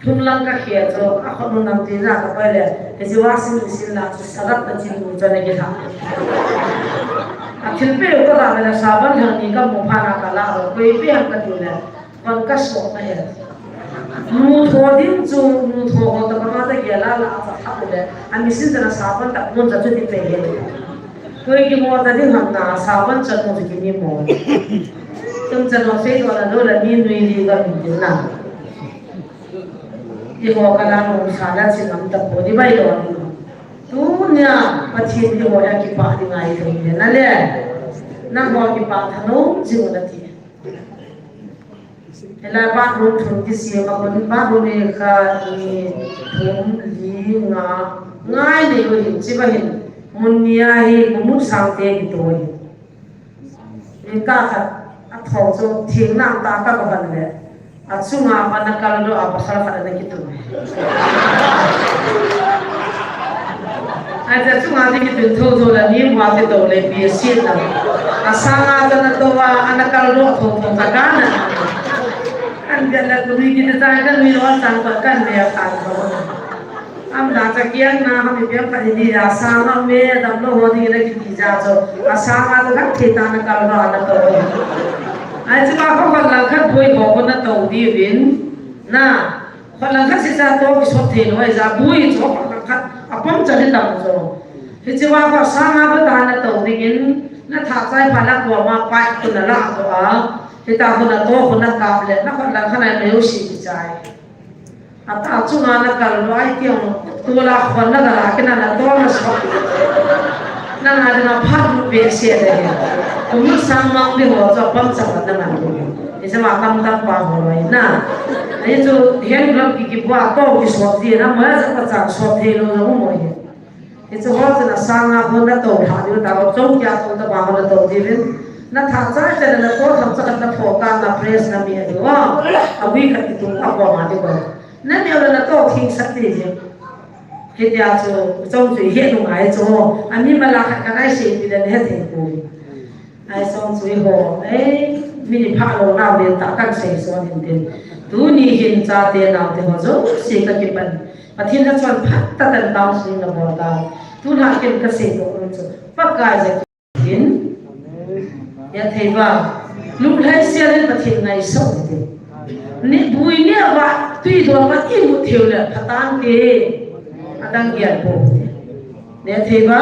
Thum lang ka khel chu, a khut nu nam ti na ka pai le, hiche washing machine la chu salat na chin nu chu na ki tha. A thil pe u ka la le sabon hang ni ka mu pha na ka la ro, koi pe hang ka ti le, kon ka so na he. Nu tho ding chu, nu tho ho ta ka ma ta ge la la cha tha le, a machine ta na sabon ta mun ta chu ti pe he. Koi ki mo ta ding ham na sabon cha nu chu ki ni mo. Tum cha no sei do na do la mi nui li ka min tin na. Eiho ka la nung sa la chin ngam ta poi, i bai lo ni. Tunia Pathen eiho a kipah ding ngai thei le na le. Nangho kipah thanom jing u na ti. Hilai bathroom thum kisem a kon, bathroom ni khat, ni, thum, li, nga, ngai nei u hin, chi ba hin. Mun ni a hi, kumut sang te kito hin. Jingkah khat, a thong chu thing nang ta ka ka ban le. A chunga pa na kal doh a pasal khat ana kitun. Ai ta chunga ti kitun tho tho la ni hua ti to le pi si ta. A sanga ta na to a ana kal doh tho tho ta ka na. Kan dia la tu ni ki ta kan mi lo san pa kan me a kan to. Am da cha kiang na ha mi piang khat ni a sanga me dam lo ho ni na ki ti ja cho. A sanga to khat thei ta na kal doh na to. Ai chu ba ko khat lang khat boi ho ko na to di vin. Na, khat lang khat si cha to ki sot thei lo ai ja boi cho khat lang khat a pom cha ni tam cho. Hi chu ba ko sanga ba ta na to ding in na tha chai pha na ko ma pai ko na la ko a. Hi ta ko na to ko na kap le na khat lang khat na me u si ki chai. Ata chunga na kal doh ai tiang, tu la khon na la kina na to na so. Na na na phat lu pe se de. Kumut sang mang di ho cho pam chang na man di. Isa ma kam tam pa ho loi na. Ai chu hen lam ki ki bua to ki so di na ma sa pa chang so the lo lo mo ye. Hichu ho chu na sanga ho na to tha diu ta, ho chong kia to ta ba ho na to diuvin. Na tha cha cha na to tham cha na pho ka na press na mi a diu. A wi khat ki tung a ko ma diu. Na mi la na to thing sat ti ji. Hitia chu chong chu he nu ngai chu ho. A mi ma la khat ka nai se pi le he thei ko. Ai song sui ho, ei, mi ni pha lo nau len ta kan sei so din tin. Tuni hin chate naote ho jouse ka kipan. Pathen na chon phat ta tan tao sui na bol ta. Tuna kin ka sei ko un chu. Pakai ja kin. Ya thei ba. Lunglhai sia le Pathen ngai so din. Ni bui ni ava tui do ma i mu theu le phatan te. Adang gel po. Ne thei ba.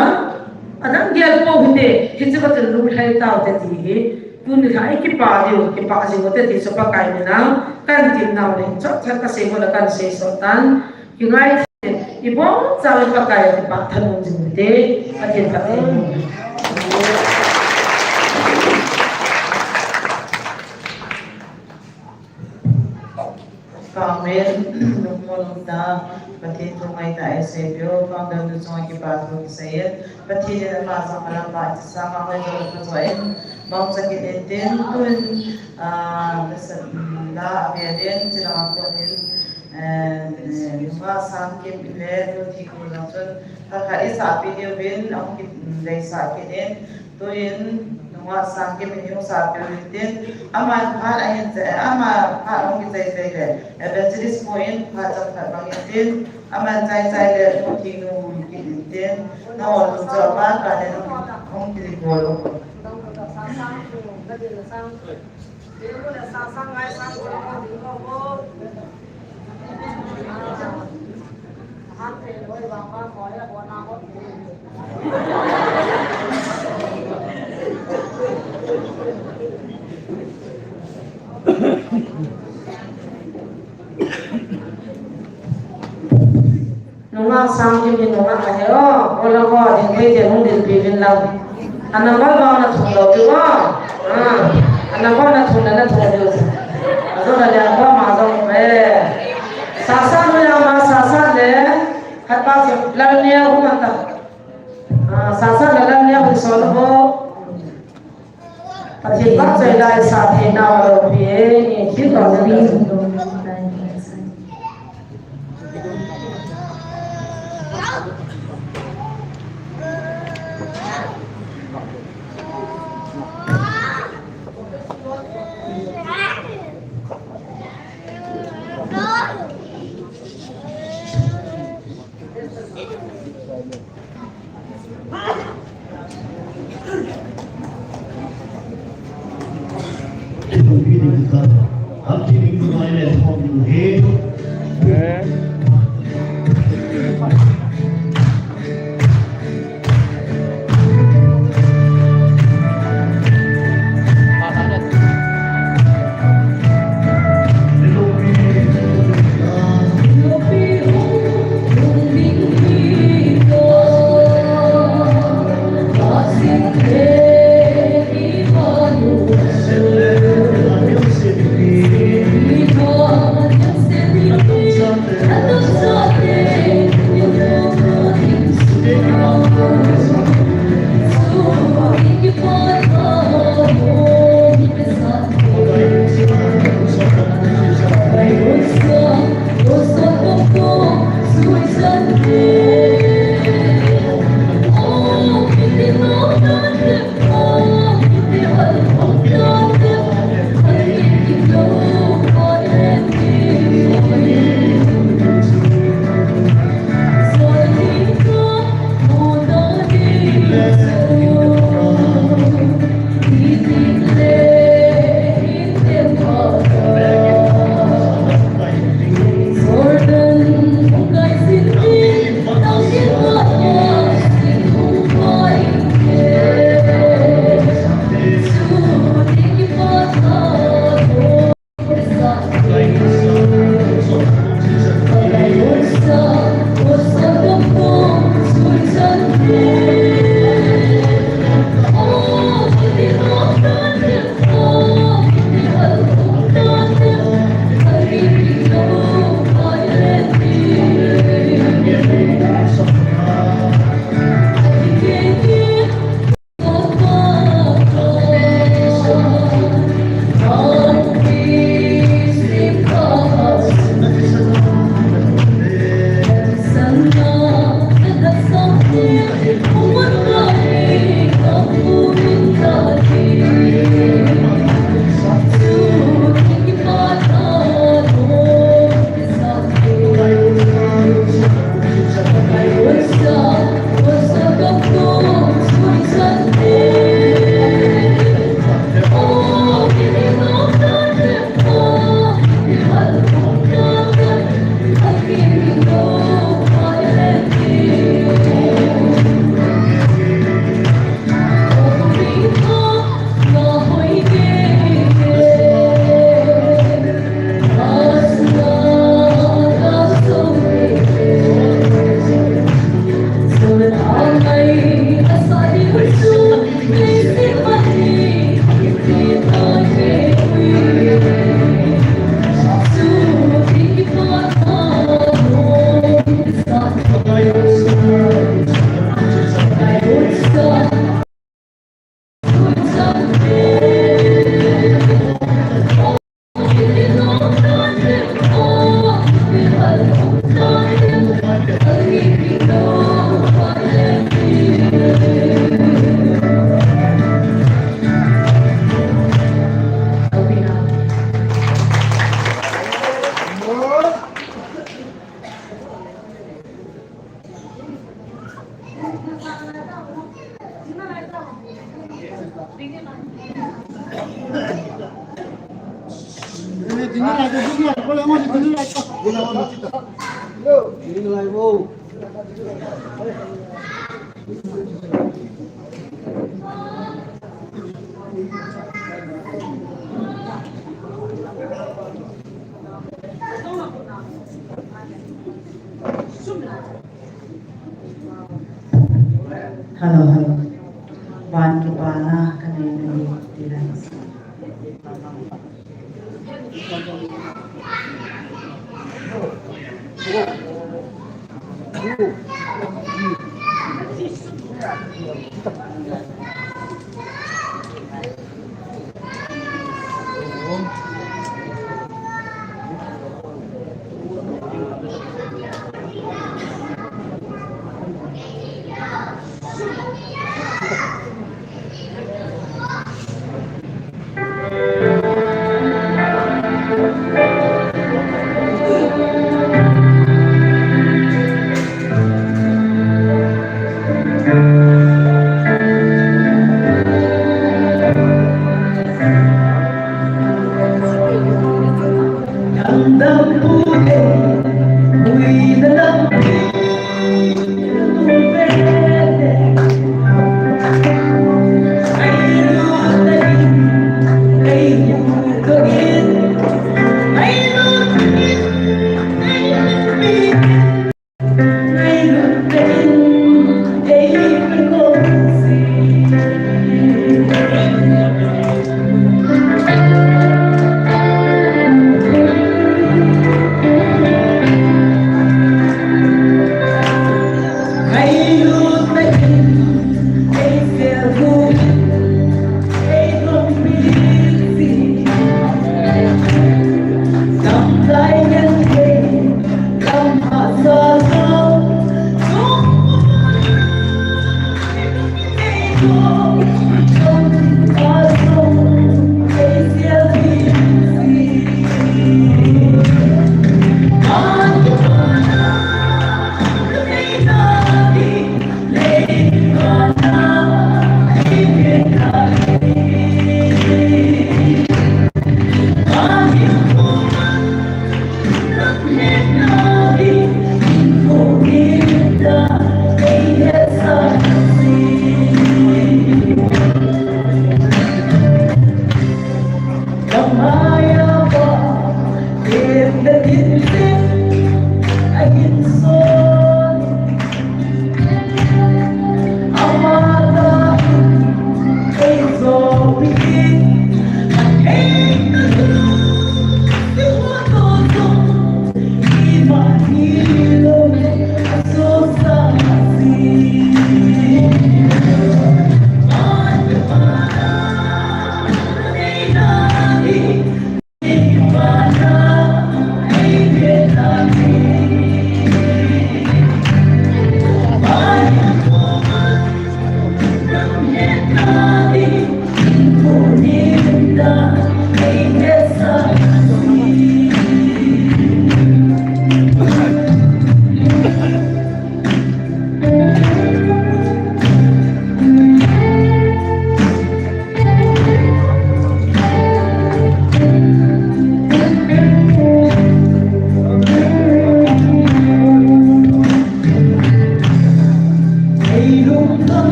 Adang gel po hite, hichu ka chun lunglhai tau te ti hi. Tuni kha i kipa diu, kipa jing u te ti chu Pakai mina, kan tin nau le, chot chan ka sei mo la kan sei so tan, ki ngai te, i bol cha le Pakai a kipa thanom jing u te, Pathen phatthei. Amen. Nungmo nungta, Pathen thu ngaita S A P O, founder nu chunga kipa thu kisei in, Pathen in ama jong alam ba, hiche sanga hoi jo le pha jo in, mangcha kit in tin, tun, ah, nasa, mm, la, a ve den, chila kon in, eh, eh, nunga sang kim in le, tu thi ku jong chun, kha kha i sa pi diu vin, ahung kit, mm, dei sa kit in, tu in, Nungah Sangkim in hung sapeh u hitin, aman phat ahin chai, ama phat hung kichai chai le, Evangelist pu in phat chomkhat mang hitin, aman chai chai le, thu thingnu hung kit hitin, nangho lungchom a phat kane hung kibol u. Nungah Sangkim hi nungah ahi o, o la ko, ding kei te hung ding pi vin lang. Ana bol bol na thung lou diu o. Ah, ana bol na thung na na thung diu. Ajo na dia ko ma jo e. Sasa nu ya ma sasa le. Khat pa si lal ne hu man ta. Ah, sasa le lal ne hu so lo. Pathen vahchoi lai sa thei nau alopi e, ni khi to na ni. Hello, hello. Van kipana kanei nahi ti lai.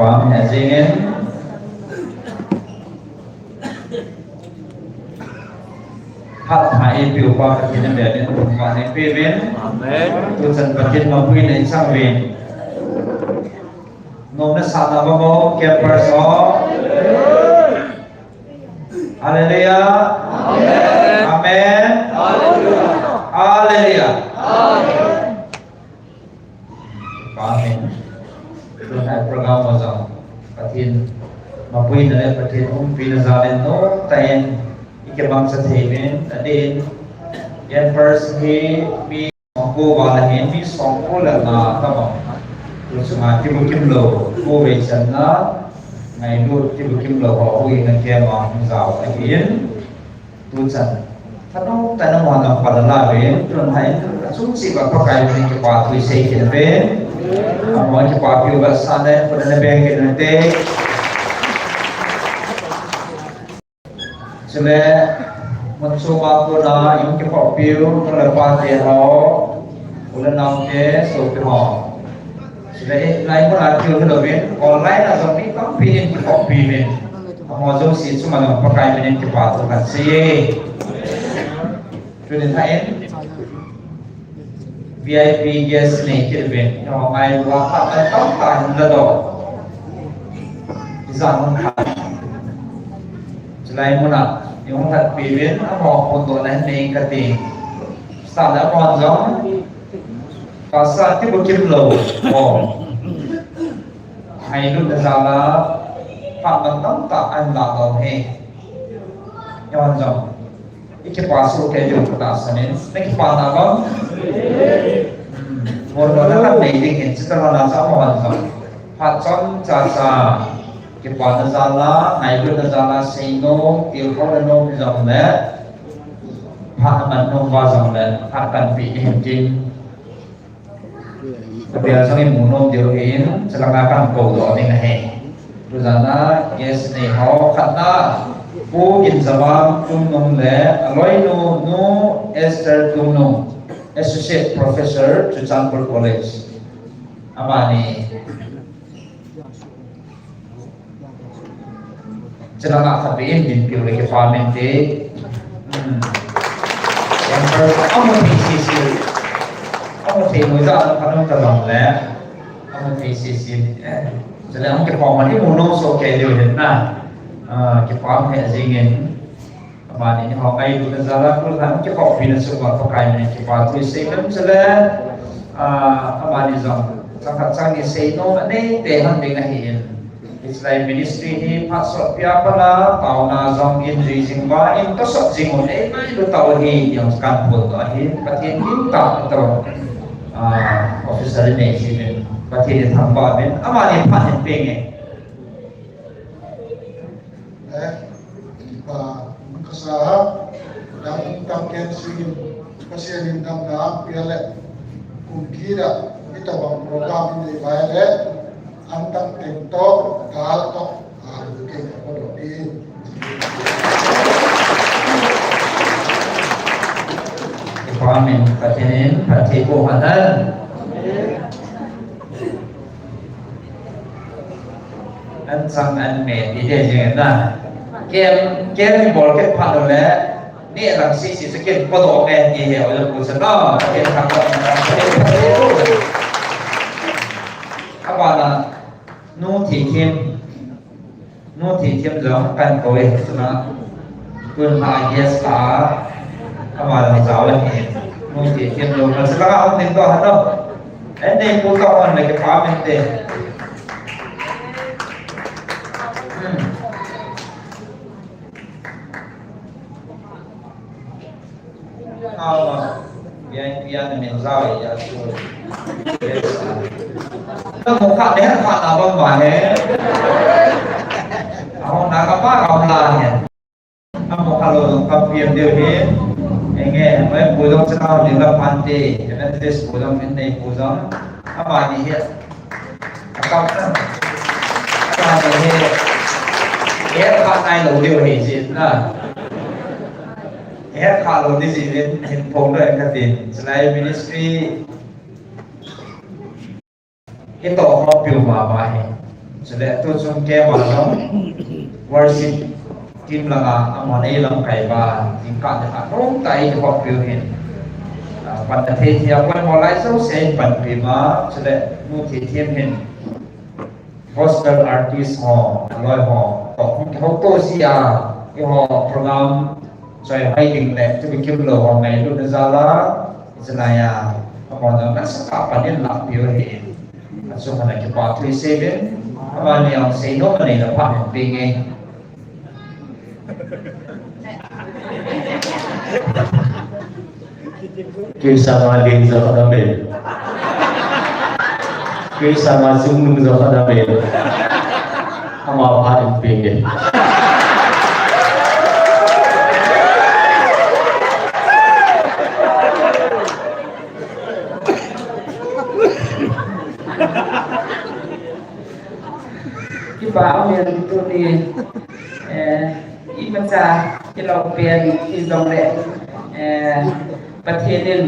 Pam, eh, singin. Phat pha eipeu pa Pathen in abel in thangvah in eipeuvin. Amen. Tuchan Pathen mapuina ichang uvin. Nomna sahna bang ho, campers ho. Hallelujah. Amen. Amen. Hallelujah. Hallelujah. Amen. Amen. Tunai program ho jong Pathen mapuina le Pathen umpina jal in nomtah in ikimangcha thei uvin, adeh in campers hi mi somko val ahin, mi somko le nga tobang. Tuchunga kibu kimlou, ko vei channa, ngailut kibu kimlou ho, houin a kema hung jao ahin. Tuchan thanom tah in amahon jong pan ala uvin, tun hin achung cheh uva Pakai min in kipa thu isei kit uvin. Amaho kipapi uva sah le, khut ana beng kit uvin te. Chule, mun chom a kona, in kikhoppiu, nu le pa te ho, u le nao te, sopi ho. Chule, hilai mun a keu hilouvin, online a jong mi tampi in kikhoppi uvin. Amaho jouse chunga jong Pakai min in kipa thu kahin sei e. Tuni tah in, V I P guest nei kit uvin, ngai lua khat tamtah hin ladoh. Ijat hung khat. Chulai mun a, i hung khatpi uvin, amaho phondohna hin nei kati. Sahna amahon jong, tahsa kibu kimlou, o. Ngailutna jal a, phat man tamtah ahin lahdoh u ahi. Eiho jong. Ikipa soh kei diu katahsan in, na kipa na bang? Hmm, phondohna kanei ding ahin, chuti lhon a chu amahon jong phat chomcha cha, kipana jal a, ngailutna jal a, seinom, tilkhouna nom jong le, phat aman nom uva jong le, phat kahin pe ding ahin tin. Abel jong imu nom diu ahin, chulanga kahin koudoh ding ahi. Tujan a guest nei ho khatna, Pu Ginjavang Tungnung le aloinu, Nu Esther Tungnung, Associate Professor, Churachandpur College. Amani. Chulanga khat vei in dinpiu le kipa min te. Hmm. Amu thei sese. Amu thei noiya ana pha nom ta jong le. Amu thei sese. Eh, chule hung kipa man imu nom soh kei diu ahin na. Ah, kipa um he jing in. Amani ni ho ngailutna jal a, kulhang kikhohpina chunga Pakai min in kipa thu isei lem chule, ah, amani jong chang khat chang ni seinom anei te hon ding ahin. Hiche lai ministry hi phat sotpi a pat a, taona jong in jui jing uva, in tosot jing un, ei ngailu tau ahi, ti jong kahin phondoh ahi, Pathen in tah tah, ah, officer in nei jing in, Pathen in thangvah in, amani phat hin peng e. Eh, Kipa, kasa ha, dang tam ken singin, Pathen in damna pia le, kum kida, itobang program in nei uva le, an tam teng to, gal to, a, lu ke ko do pi. Kipa min, Pathen in, Pathen ko hanan. An chang an me ti te jing na. Kem, kem bol ke phat le, ni lang si si se kem ko do me ti he o le pu sa na. Kem thang ko na. Abana, Nu Thithem. Nu Thithem jong kahin kou e, chuna. Tun ha guest a, ama jong jao le. Nu Thithem jong, na sila ka hung ding to ha to. Anei pu to hon le kipa min te. Hmm. Ama, V I P a na min jao e, ya su. Yes, sir. Na mo kha, ne kha na bang ba he. Aho na ka pa ka la he. Amo kha lou jong ka pian diu hi. Enge, mai pu jong chana ding la phan te. Evangelist pu jong min nei pu jong. Amani hi. Akam na. Amani hi. He kha nai lou diu hi jin na. He kha lou diu jin hin phong lou ka tin. Chulai ministry. Ito ho piu mama hi. Chule tu chung ke ma jong worship Team langa, amahon eilamkai uva, jingkah nikhat nomtah a eihoupi u ahin. Ah, panna thei thei a, poimo lai jouse in panpi uva, chule nu Theithem hin gospel artist ho, aloi ho toh hung kihouto jia, eiho program choihoi ding le thupi kimlou ho ngailutna jal a, hiche lai a, amahon nasatah a pan eilahpeh u ahin. Achung uva kipa thu isei uvin, amani jong seinom anei le phat hin peng e. Kei sanga len jakhat aum e. Kei sanga chungnung jakhat aum e. Ama phat in peng e. Kipa umin tuni, eh, imacha kilou pen hijongle, eh, Pathen in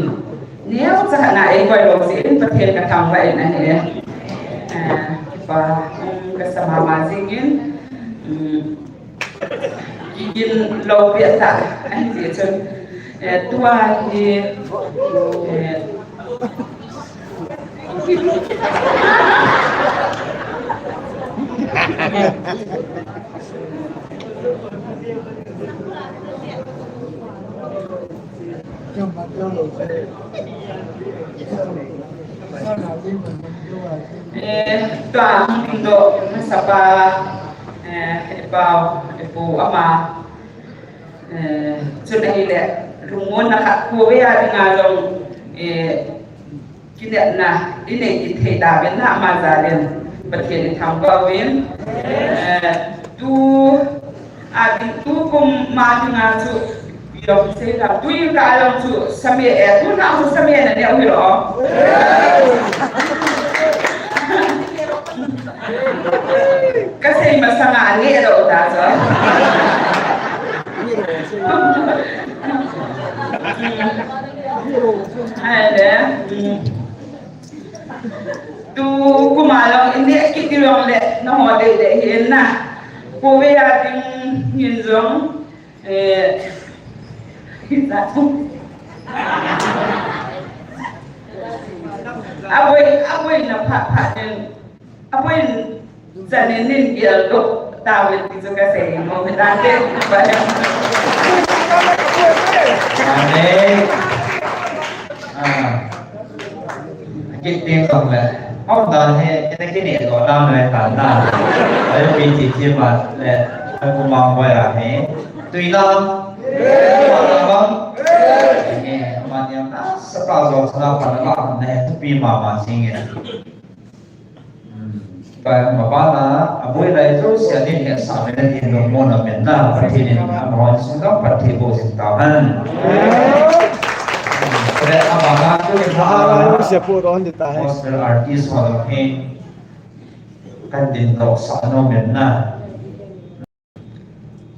neocha khat na eikoi lou jeh in Pathen kathangvah in ahi. Eh, kipa, um, kasa mama jingin, um, kigin lou pen tah ahi jeh chun, eh, tua hi, eh, Eh, tua hung dingdoh masapa, eh, ipau, ipu ama, eh, chun ahile, lungmonna khat, khovei a dinga jong, eh, kinepna inei kit thei tauvin na, ama jal in Pathen ithangvah uvin. Eh, tu a ding, tukum a dinga chu, jong sei ta, tu jingkah a jong chu same, eh, tu na chu same na neo hilou. Kasei masanga aneh lou ta chu. Ahile, tukum a jong ineh kit jongle, nangho deidei hi in na. Khovei a ding hin jong, eh, aboi, aboina phat phat in, aboin Janin nin geldoh tauvin ti chu kasei nom ahi tante. Amen. Ah. Kit ding jongle. Hom dan hi, ina kinehdoh dan le tan dan. Ai pi ti ti ma le, ai kumang boi a hi. Tui dan. Bang. Nge, amani nasatah a jong sana pan la ne, thupi mama jingin. Tua hi mabana, aboi lai jouse a nin hetsah uvin atin lungmonna um in na, Pathen in amaho insung gam phatthei boh jing tahen. Tua hi abana, tuni a gospel artist ho jong hi, kan dingdoh sah nom in na.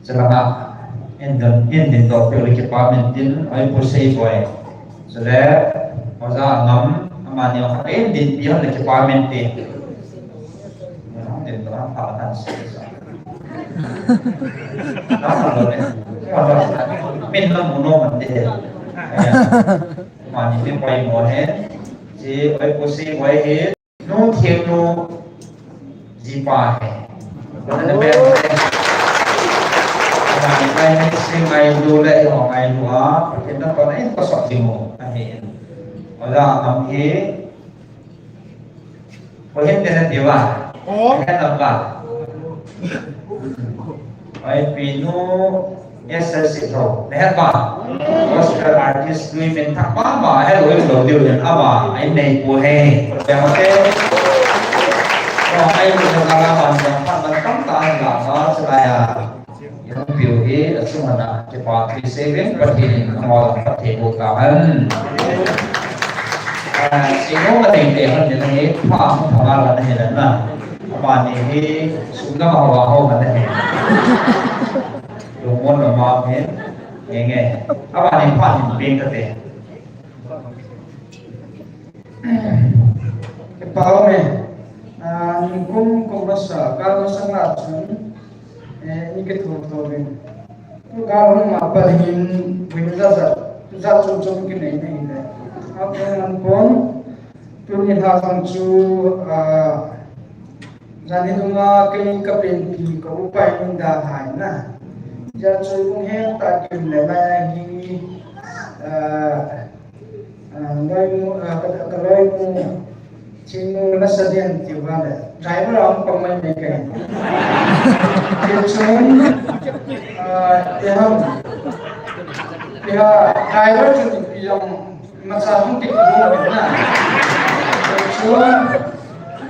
Chulanga, in din, in dingdoh peh u le kipa min tin, oi Pu Seiboi. Chule, Oja Angam, amani jong khat in dinpi hon le kipa min tin. Dingdoh pha kan se sa. Na ma lo ne. Min na mu nom man te. Amani tin poimo ahi. Chi, oi Pu Seiboi hi. Nu Thengnu jipa ahi. Ana bel. Ana ngai ni sing ngailu le ho ngailu a. Pathen natohna in pasot ding u ahi. Oja Angam hi. Koi hin te nati uva? Oh. Hen uva? Oi, pinu S S C tho. Nahet uva? Gospel artist lui min thah pa ma, he lui lo diu len ama, ai nei pu he. Pe ma te. Ko ai lu na la ban ban pan ban tam ta la ma sa ya. Yang piu hi, asung ana, kipa thu isei uvin, Pathen in amaho phatthei boh tahen. Ah, seinom ading te hon ni hi, pha, pha la na hi na. Amani hi, sum na ma ho, ho na hi. Lungmon na ma hi, nge nge. Amani pha hin ping kate. Kipa um e, ah, nikum kum masa, kal masang la chun, eh, ni kitho tho uvin. Gal hung ma pa hin, buina jat jat, jat chom chom kinei na hile. Apen an pon, tuni lha jong chu, ah, jani dunga kei ka penpi ka upa in da thai na. Ja chu hung hen ta kin le la hi, ah, Ah, loinu, ah, ka, ka loinu, Chingnu nasa diam ti uva le, driver a hung pang mai mai kei. Ti chun, ah, ti ham, ti ha, driver chu ti pi jong, macha hung ti pi jong na. Ti chun,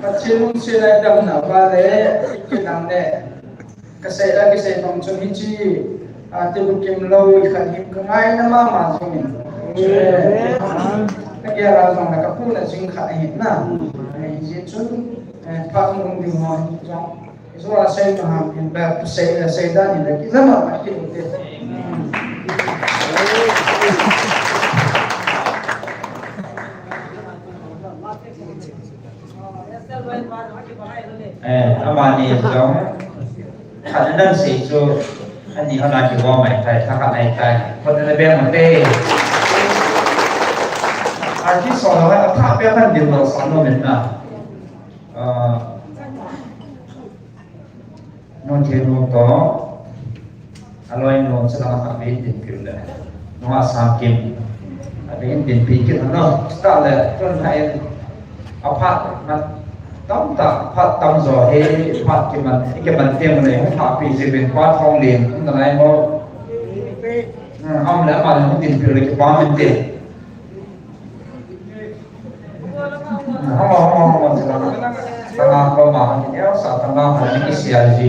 Pathen lungset a damna uva le, kinang le. Ka sei a, kisei bang chun hiche, ah, Tibukim lou khat hi ka ngaina mama jingin. Ka gel a jong le ka puna jing khat ahi na. Eh, hiche chun, eh, phat hung ding ho jong. Hiche a sei ma ham in ba sei, sei dan in le ki lama ma ki lung te. Eh, amani jong, khat nan sei chu, ani hona kibol mai tai, tha khat nai tai, khut na beng mo te. Artist ho la, atha pe khan dim lo sa nom in na. Ah, Nungtheng nu toh, aloinu chu langa khat vei in dinpi u le. Nunga Sangkim, a vei in dinpi kit u no. Chutah le, tun lha in, aphat man tamtah, phat tamjo hi, phat kiman, kiman teng le, hung lhahpi jing uvin, Pa Thonglen, um nalai mo. Hmm, um le, ama le hung dinpi u le, kipah in te. Hama, hama, hama, sila na. Tanga ko ma, ni sa tanga ma ni kisia ji.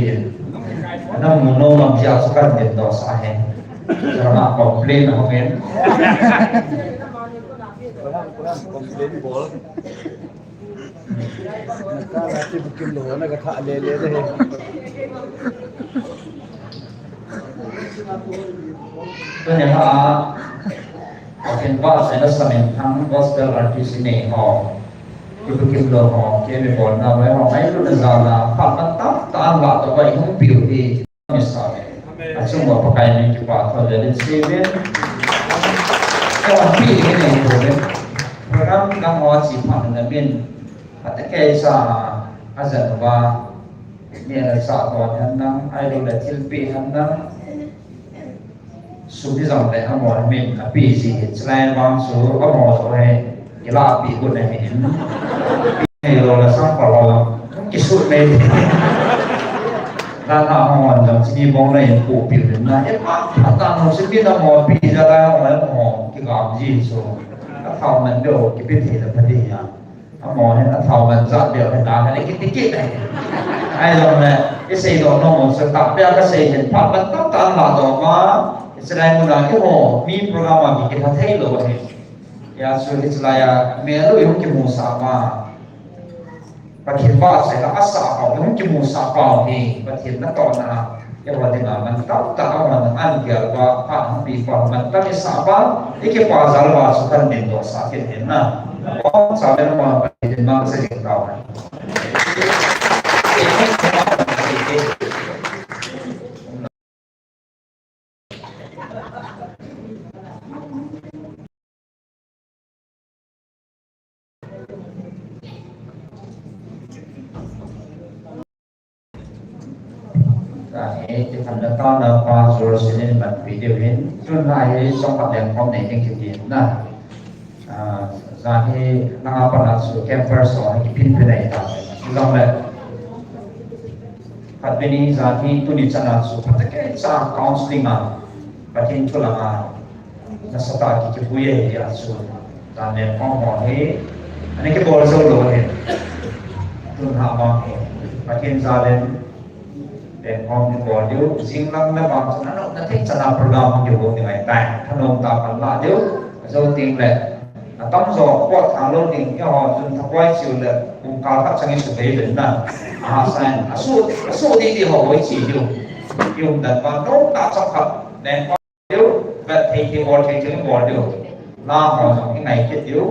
Na mu no lam jia su kan din do sa he. Sila na complain ho men. Complain bol. Na ka la ti bukim lo na ka tha le le de. Tuni a, Pathen vahchoina samin thang gospel artist inei ho, Tibukim lou ho, kei mi bolna vai ho, ngailutna jal a, phat man tamtah ahin lah doh uva eihung piu hi, mi sa ve. Achung uva Pakai min kipa thu le le sei ve. Ka pi ni nei ho ve. Program dang ho chi phat na min. Phat kei sa a jan uva. Ni la sa ton han nang, ai lo le thilpeh han nang. Sum hi jong le amaho min api ji hi, chulai vang chu amaho chu hi, kila pi gun ahi in. Pi lo la sang pa lo la, kisut mei. La na amaho jong chini bong la in pu pi rin na, e pa, pa ta no si pi na mo pi ja la mo mo ki gam ji so. Ka thau man do, ki pi thei la pa di ya. Amaho hin athau man jat beh hin dan hin kiti kit ahi. Ahilou le, isei doh nom u chu tahbeh a kasei hin phat man tamtah ahin lah doh uva. Hiche lai mun a keiho mi program a mi kitha thei lou ahi. Hijeh chun hiche lai a mel u ihung kimusah uva. Pathen vahchoila asah pau, ihung kimusah pau hi Pathen natohna a. Keiho dinga man tamtah a man an gel uva, phat hung pi uva, man tam isah uva, i kipa jal uva chu kan dingdoh sah kit hin na. Bongcha le nangho Pathen in mang sah jing tauhen. Ka he, ti khan na ta na pa George Sinin man pi diu hin, tun na he, song pat leng khom nei ding kiti na. Ah, jan hi, nanga pat na chu campers ho, kipin pin nei ta. Jong le, khat vei ni jan hi, tuni chan a chu, phatecha counseling a, Pathen thu langa, Nasatah a ki, kipui ahi a chu. Tan lengkhom ho hi. Ani kibol jou lou ahi. Tun ha ma hi. Pathen jal in. Lengkhom kibol diu. Jing lang na bang chu na, na thei chana program kibol ding ahi tai. Thanom tah a pan la diu. Jou ding le. Atam jo pot thang lou ding. Eiho chun thakhoi chiu le. Kum kal khat chang i su bei le na. Aha sign. Asu, asu di di ho boi chi diu. Kium dan bang no ta chak khat. Lengkhom diu, vet thei thei, bol thei thei bol diu. La ho jong i ngai kit diu.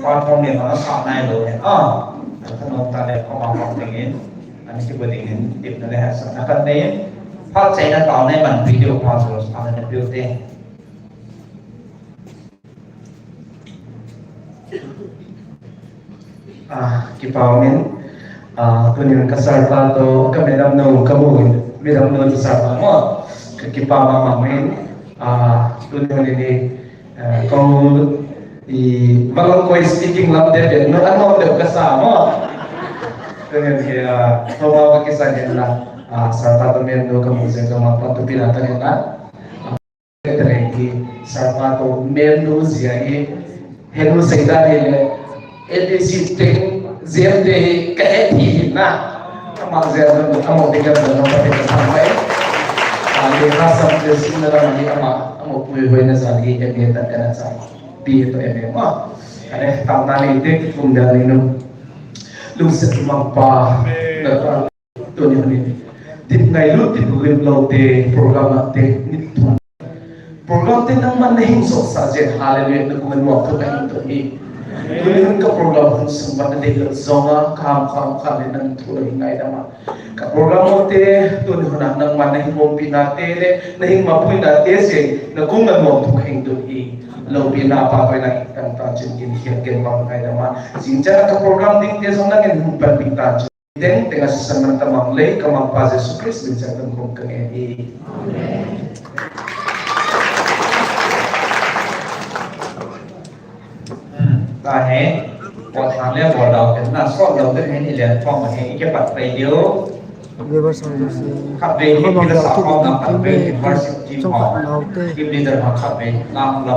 Pa Thonglen ho na sa nai lou hen. Ah, thanom tah le khoma khom ding in. Ani kibu ding in, tipna le hetsahna kan nei in. Phat chaina tao nei man video pa so sa na pio te. Ah, kipa min, ah, tunin ka sir pa to, ka madam nu, ka mu, madam nu to sir pa mo. Ka kipa mama min, ah, tunin ni, ah, kong i, valang koi speaking lam de pe, no, ano de ka sa mo. Tunin ki, ah, to ma ka kisa ni la, ah, sir pa to min nu ka mu se ka ma pa to pina ta ni la. Secretary hi, sir pa to menu jia hi, henu seida hi le, A B C teng, jia te hi, ka he thi hi na. Ama jia no, ama te ka no, pa te ka mai. A le ka sam te sin na la ni ama, ama pui hoi na sa ni, e ni ta ka na sa. Bi to e ma. Ale, ta na ni te ki kum da ni no. Lungset mang pa, na pa. Tuni huni. Tip ngailut, tip lim lo te program a te ni thum. Program te nangman na hing soh sa jeng, hallelujah, na kung nuam thu ka hing tuni. Tuni hun ka program hun sung ban na dei lo zonga, ka ham ka ham ka le nang thu lo hing ngai dama. Ka program ho te, tuni hun a nangman na hing hom pi na te le, na hing ma pui na te se, na kung nuam thu ka hing tuni. Lo pi na pa koi na hing tan tan chin kin hian ken ma ngai dama. Jing chan ka program ding te zong na ngen hum pan pi tan chin. Teng teng a sisan man tamang lei, ka Mangpa Jesu Christ min chang kan khom ka ngen hi. Amen. Ta he, ko thang le ko dau ken na so dau ken he ni le phong he ke pat pai dio. Viewers on the scene. Khat ve ni pila sa phong na khat ve ni worship team phong. Team leader ma khat ve na